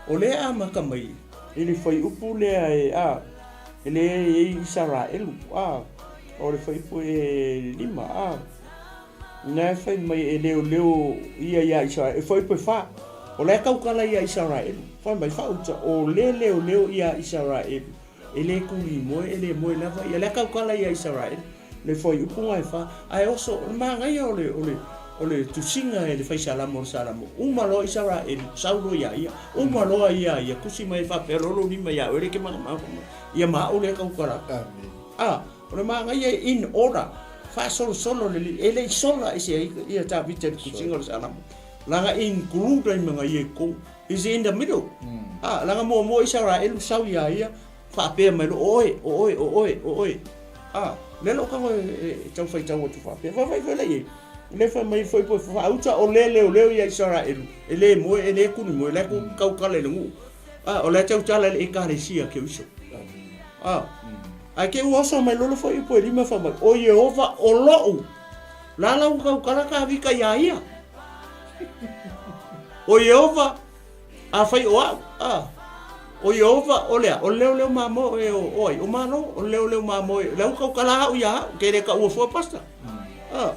O lea e amata mai i le fuaiupu lea e, a, e le i ai Isaraelu, a, o le fuaiupu e 5, a, ina e fai mai e leoleo ia iā Isaraelu, e fuaiupu e 4, o la e tautala iā Isaraelu, fai mai faauta, o le leoleo iā Isaraelu, E le kuli moe, e le moe lava ia. Lea tautala ia Isaraelu, le fuaiupu na e fa, ae oso, o le manaia o le, o le, o le tusiga e le fai Salamo o le Salamo, uma loa Isaraelu, sau loa ia ia, uma loa ia ia, tusi mai e faapea loa lou lima ia oe le ke magamau, ia ma au lea tautala. Amen. A, o le manaia in order, faasolosolo le, e le i sola ese ai ia Tavita i le tusiga o le Salamo. Laga include ai ma nga ia i totonu. Is in the middle. A, laga muamua Isaraelu sau ia ia, faapea mai loa, o oe, o oe, o oe, o oe. A, lea lou tago e tau faitau atu faapea. Vaavaai foi la i ai. Le fai mai foi po faauta o le leoleo ia Isaraelu, e le moe, e le kuni moe, la e tautala i le nuu. A, o la e tautala i le ekalesia Keriso. A, ae ke ua oso mai loa le fuaiupu e lima fai mai, o Ieova o lo'u. La la ua tautala Tavita iā ia. O Ieova, afai o au, a, o Ieova, o le a? O le leoleo mamoe o, o ai? O Malo, o le leoleo mamoe, la ua tautala au iā au, ke le taua fua pastor. A,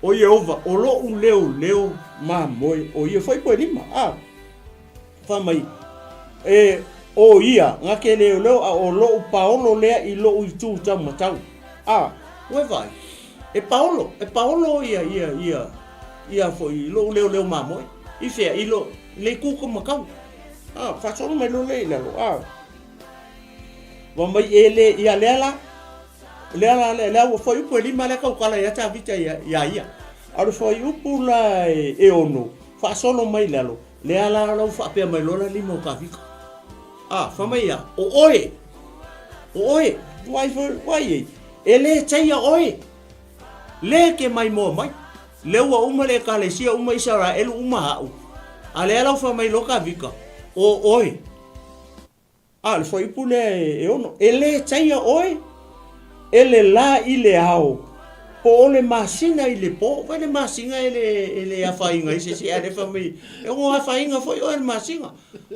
o Ieova, o lo'u leoleo mamoe, o ia foi po e lima, a. Fai mai, E, o ia, na ke leoleo a o loʻu paolo lea i loʻu itu taumatau. A, ua e vaai, e paolo, e paolo ia, ia, ia, ia foi loʻu leoleo mamoe. I fea, i lo, i le itu taumatau. A, faasolo mai loa lea i lalo, a. Fai mai, e le, ia lea la, lea la, lea, lea ua fuaiupu e lima lea tautala ia Tavita ia, ia ia. A o le fuaiupu la e, e ono, faasolo mai i lalo, Lea la lau faapea mai loa la lima o Tavita. A, fai mai ia, o oe, o oe, wai foi, wai ei, e le taia oe, le ke mai moa mai, lea ua uma le ekalesia, uma Isaraelu, uma a'u, a lea lau fai mai loa Tavita, o oe. A o le fuaiupu lea e ono, e le taia oe e le lā i le ao, po o le masina i le po. Vaai le masina e le, e le afaina ai se isi, ae le fai mai, e ono afaina foi oe e le masina.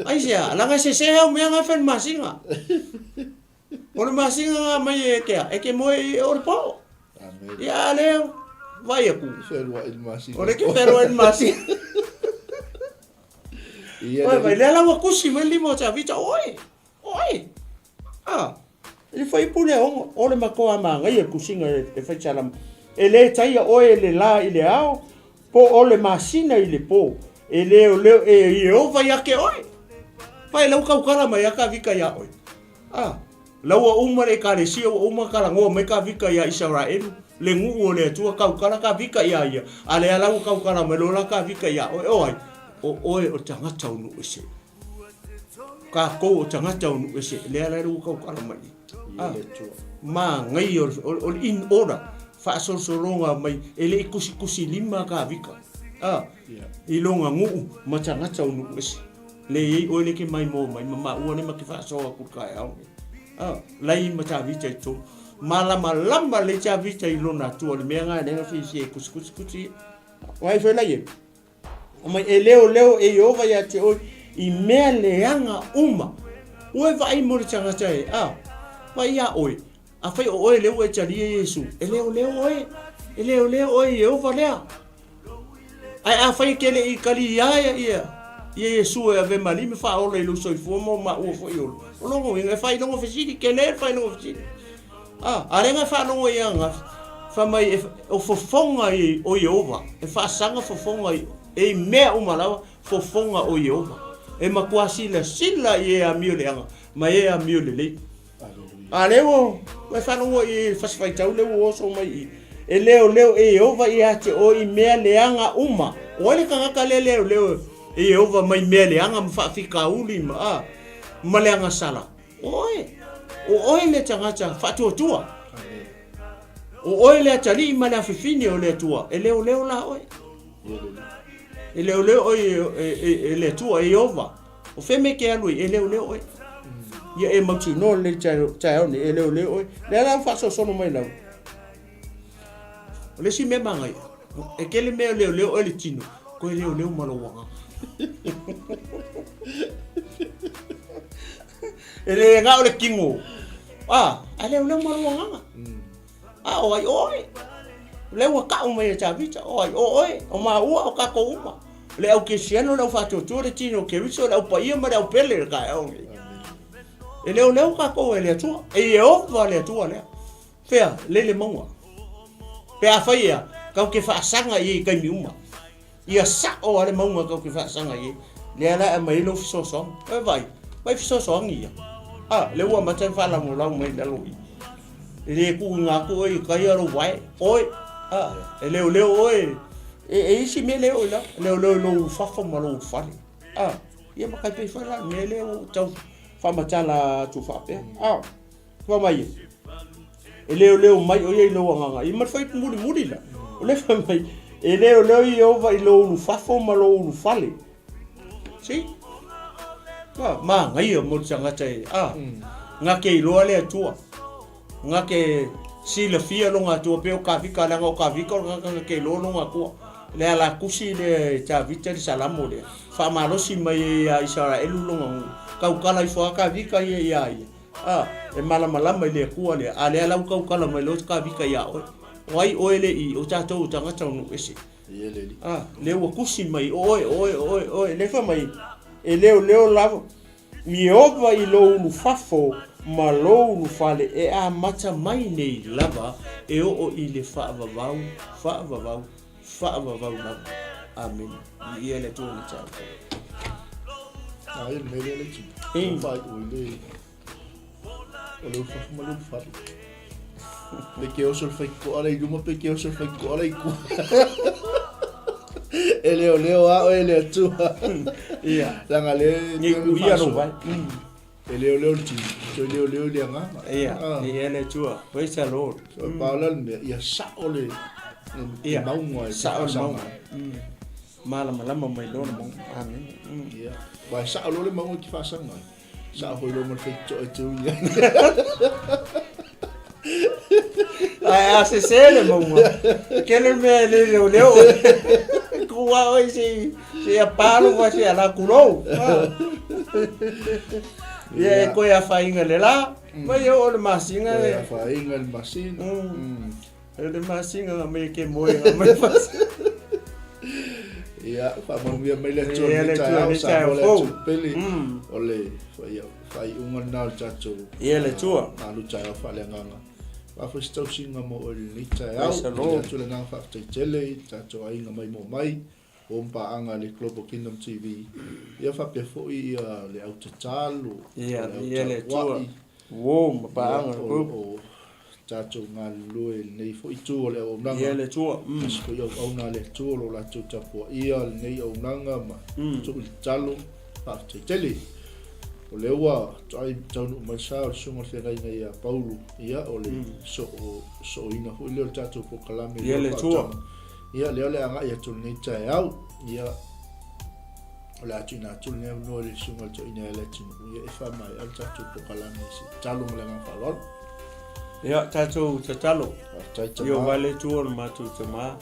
Aisea? Leaga e sese au mea na e fai i le masina. O le masina na aumai e ke a? E ke moe i o le po. Ia, a lea, vaai atu. O le ke feluai i le masina. Ia Oi, vai, lea la ua kusi mai le lima o Tavita, oi, oi. Ah, i le fuaiupu lea ono, o le matua manaia le kusiga e fai salamo. E le taia oe e le la i le ao, po o le masina i le po. E leoleo e Ieova ia te oe. Vai, lau tautala mai a Tavita iā oe. Ah, la ua uma le ekalesia, ua uma talanoa mai Tavita iā Isaraelu, le nuu o le Atua, tautala Tavita iā ia, a lea la ua tautala mai loa la Tavita iā oe, o ai? O oe o le tagata o nuu ese. Kākou o tagata o nuu ese, lea la ua tautala mai i. Ah, manaia o le, o le in order, faasolosologa mai, e le i kusikusi lima Tavita, ah, i lona nuu ma tagata o nuu ese. Le iai oe le ke mai moa mai ma maua le ma ke faasoa atu i le taeao lenei. A, lai ma Tavita i totonu. Malamalama lelei Tavita i lona Atua, le mea lena e leai na fiafia e kusikusi ia. Vaai foi la i ai. Omai e leoleo e Ieova ia te oe i mea leaga uma. Ua e vaai mo le tagata e, a, vaai iā oe, afai o oe lea ua e talia Iesu, e leoleo oe, e leoleo oe i Ieova lea. Ae afai e te le i kali iā ia, ia, ia Iesu e ave ma alii ma faaola i lou soifua ma o maua foi ola, o lona uiga e faailoga fesili, tele le faailoga fesili. A, a lea na faalogo ia ananafi, fai mai e, o fofoga i, o Ieova, e faasaga fofoga i, e i mea uma lava, fofoga o Ieova. E matua silasila i e amio leaga, ma e amio lelei. A lea ua e faalogo i le fasi faitau lea ua oso mai i, e leoleo e Ieova ia te oe i mea leaga uma. O ai le tagata lea leoleo e Ieova mai mea leaga ma faafitauli ma, a, ma le agasala? O oe. O oe le tagata faatuatua. O oe le atalii ma le afifine o le Atua, e leoleo la oe. E leoleo oe e le Atua, e Ieova. O fea mea e te alu ai, e leoleo oe. Ia e mautinoa lenei taeao nei, e leoleo oe. Lea la ua faasolosolo mai lau. O le isi mea manaia, e tele mea e leoleo oe le tino, toe leoleo ma lou agaga. E le na o le tino, a, ae leoleo ma lou agaga. A o ai oe? O lea ua tau mai e Tavita, o ai o oe, o maua, o tatou uma. O le au Kerisiano, le au faatuatua, le tino o Keriso, le au paia ma le au pele o le taeao lenei. E leoleo tatou e le Atua, e Ieova le Atua lea. Fea, lele mauga. Pe afai ea, tatou te faasaga i ai i taimi uma. Ia sa'o a le mauga tou te faasaga i ai. Lea la e aumai ai lou fesoasoani. Oi vaai, vaai fesoasoani ia. A, lea ua amata ona faalagolago mai i lalo i. E le tuuina atu oe i tai a lou vae. Oe, a, e leoleo oe. E, e isi mea lea o i lalo. E leoleo i lou ulufafo ma lou ulufale. A, ia ma tai pei foi la le mea lea ua ou tau faamatala atu faapea. A. Fai mai, E leoleo mai ʻo ia i lou agaga. I ma le fuaiupu mulimuli la. O lea fai mai, e leoleo Ieova i lou ulufafo ma lou ulufale. See? Ah, manaia mo le tagata e, ah, na te iloa le Atua. Na te silafia lona Atua pei o Kavika, leaga o Kavika o le tagata na te iloa lona Atua. Le ala tusi lea e Tavita le Salamo lea, faamalosi mai ai ia Isaraelu lona nuu. Tautala ifo lava Kavika ia ia ia. A, e malamalama i le Atua lea, a lea la ua tautala mai loa Kavika iā oe. O ai oe le i, o tatou o tagata o nuu ese. A, lea ua tusi mai, o oe, o oe, o oe, o oe, lea fai mai, e leoleo lava Ieova i lou ulufafo ma lou ulufale e amata mai nei lava e oo i le faavavau, faavavau, faavavau lava. Amene. Viia le Atua i le taeao. Aia le mea lea le tino. Ei. Whai o le o le ufafu ma le ulufale. Pe ke oso le whai koa le i luma, pe ke oso le whai koa le i kua. E leo leo a oe le Atua. Ia. Langa le Nei ku ia lo vai. E leoleo le tino, toe leoleo i le agaga. Ia, ia le Atua. Praise the Lord. So, pau la le mea, ia sa'o le, le mauga e Sa'o le mauga. Malamalama mai loa le mauga. Amene. Ia. Aua e sa'o loa le mauga e te faasaga ai. Sa'o foi loa ma le faitotoa e te ui ai. Ae a sese le mauga, tele le mea e le leoleo. Ku a oe se se a palo va se ala kulou. Ia e koe afainga le la. Mai e o le masinga Koe afainga le masina. E le masinga nga me ke moe nga mai fasi. Ia, faamanuia mai le Atua i lenei taeao, Samoa le Atua pele, o le faaiuga lena o le tatou Ia le Atua. Malu taeao faaleagaga. Faafoi se tausiga mo oe i lenei taeao. Momoli atu le agaga faafetai tele i le tatou aiga maimoa mai, o paaga a le Global Kingdom TV. Ia faapea foi ia le au tatalo, o le au tapuai. Uo ma paaga le group. O tatou galulue i lenei foi itu o le auaunaga. Ia le Atua. Tasi foi auauna a le Atua o lo latou tapuaia lenei auaunaga ma tuu i le tatalo. Faafetai tele. O lea ua toai taunuu mai sa o le susuga o le feagaiga ia Paulo, ia o le soo, sooina foi lea o le tatou polokalame Ia le Atua. Ia lea o le agai atu lenei taeao. Ia o le a tuuina atu lenei avanoa i le susuga i le toeaina ia Leatinuu ia e faamaea le tatou polokalame i se tatalo ma le agaga faaaloalo. Ia tatou tatalo. Faafetai tama. Ieova le Atua o le matou Tama,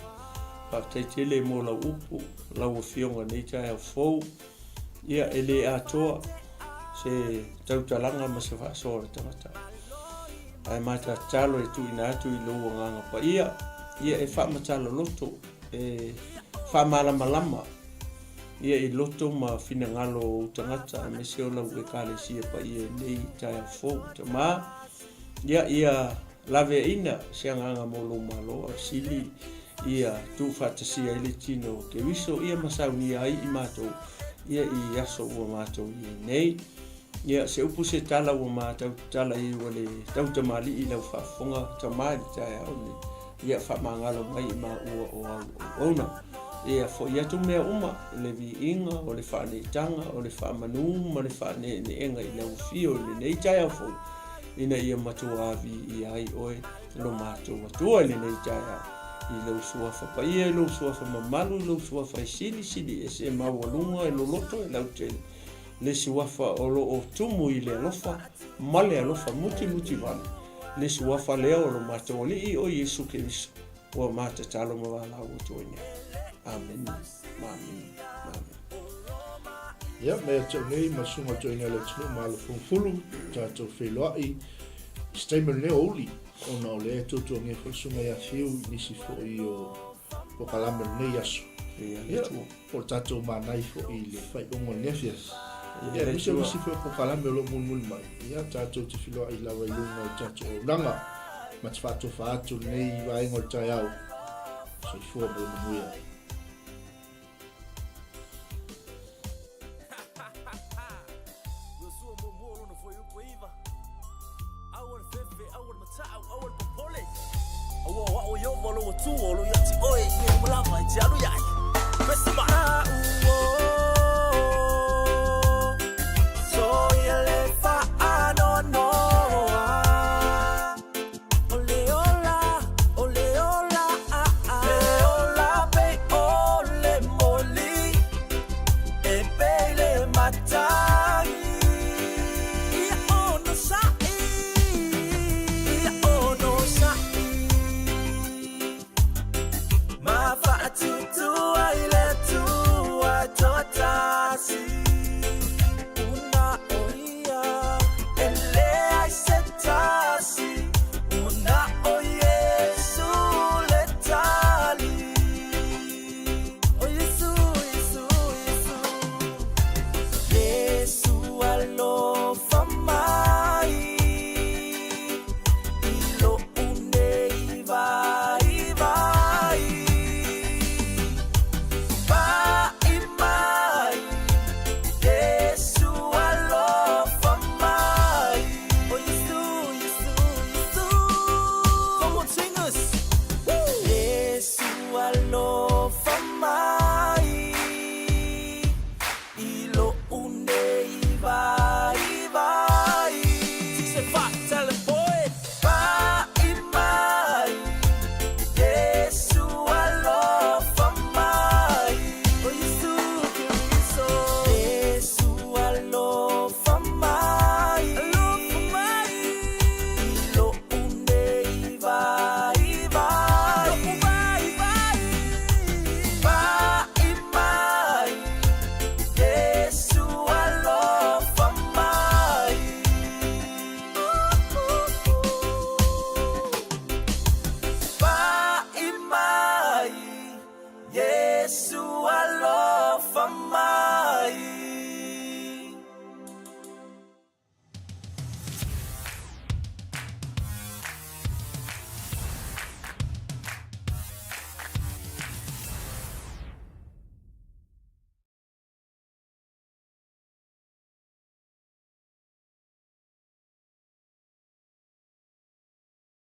faafetai tele mo lau upu, lau Afioga i lenei taeao fou. Ia, e le atoa se tautalaga ma se faasoa o le tagata. Ae ma tatalo e tuuina atu i lou agaga paia, ia e faamatala loto, e faamalamalama ia i loto ma finagalo o ou tagata, aemaise o lau Ekalesia paia i lenei taeao fou. Tama, ia, ia Laveaina se agaga mo lou Malo a sili ia tuufaatasia ai le tino o Keriso ia ma saunia ai i matou ia i aso ua matou i ai nei. Ia se upu se tala ua matau tatala ai ua le tautamalii i lau faafofoga tama i le taeao lenei. Ia faamagalo mai i maua o au auauna. Ia foi atu mea uma, le viiga, o le faaneetaga, o le faamanu ma le faaneeneega i lau afio i lenei taeao fou. ina ia matua viia ai oe lo matou Atua i lenei taeao, i lou Suafa paia, i lou Suafa mamalu, i lou Suafa e silisili ese, e maualuga, e loloto, e lautele, le Suafa o lo o tumu i le alofa ma le alofa mutimuti vale, le Suafa lea o lo matou Alii o Iesu Keriso, ua ma tatalo ma valaau atu ai nei. Amene, ma amene, ma amene. Ia, mai ia te au nei ma le Susuga o le Toeaina o le Atunuu ma Alofulufulu, tatou feiloai i se taimi o lenei aoauli, ona o lea e tuatuagia foi le Susuga ia Fiu i nisi foi o polokalame o lenei aso. Ia, po o le tatou manai foi i le faaiuga o lenei afiafi. Ia, aemaise o nisi foi o polokalame o lo o mulimuli mai, ia, tatou te feiloai lava i luga o le tatou auaunaga ma te faatofa atu lenei vaega o le taeao. Soifua ma ia manuia. Aua o a'u Ieova lou Atua o lo o ia te oe i mea uma lava e te alu i ai. Pese mai!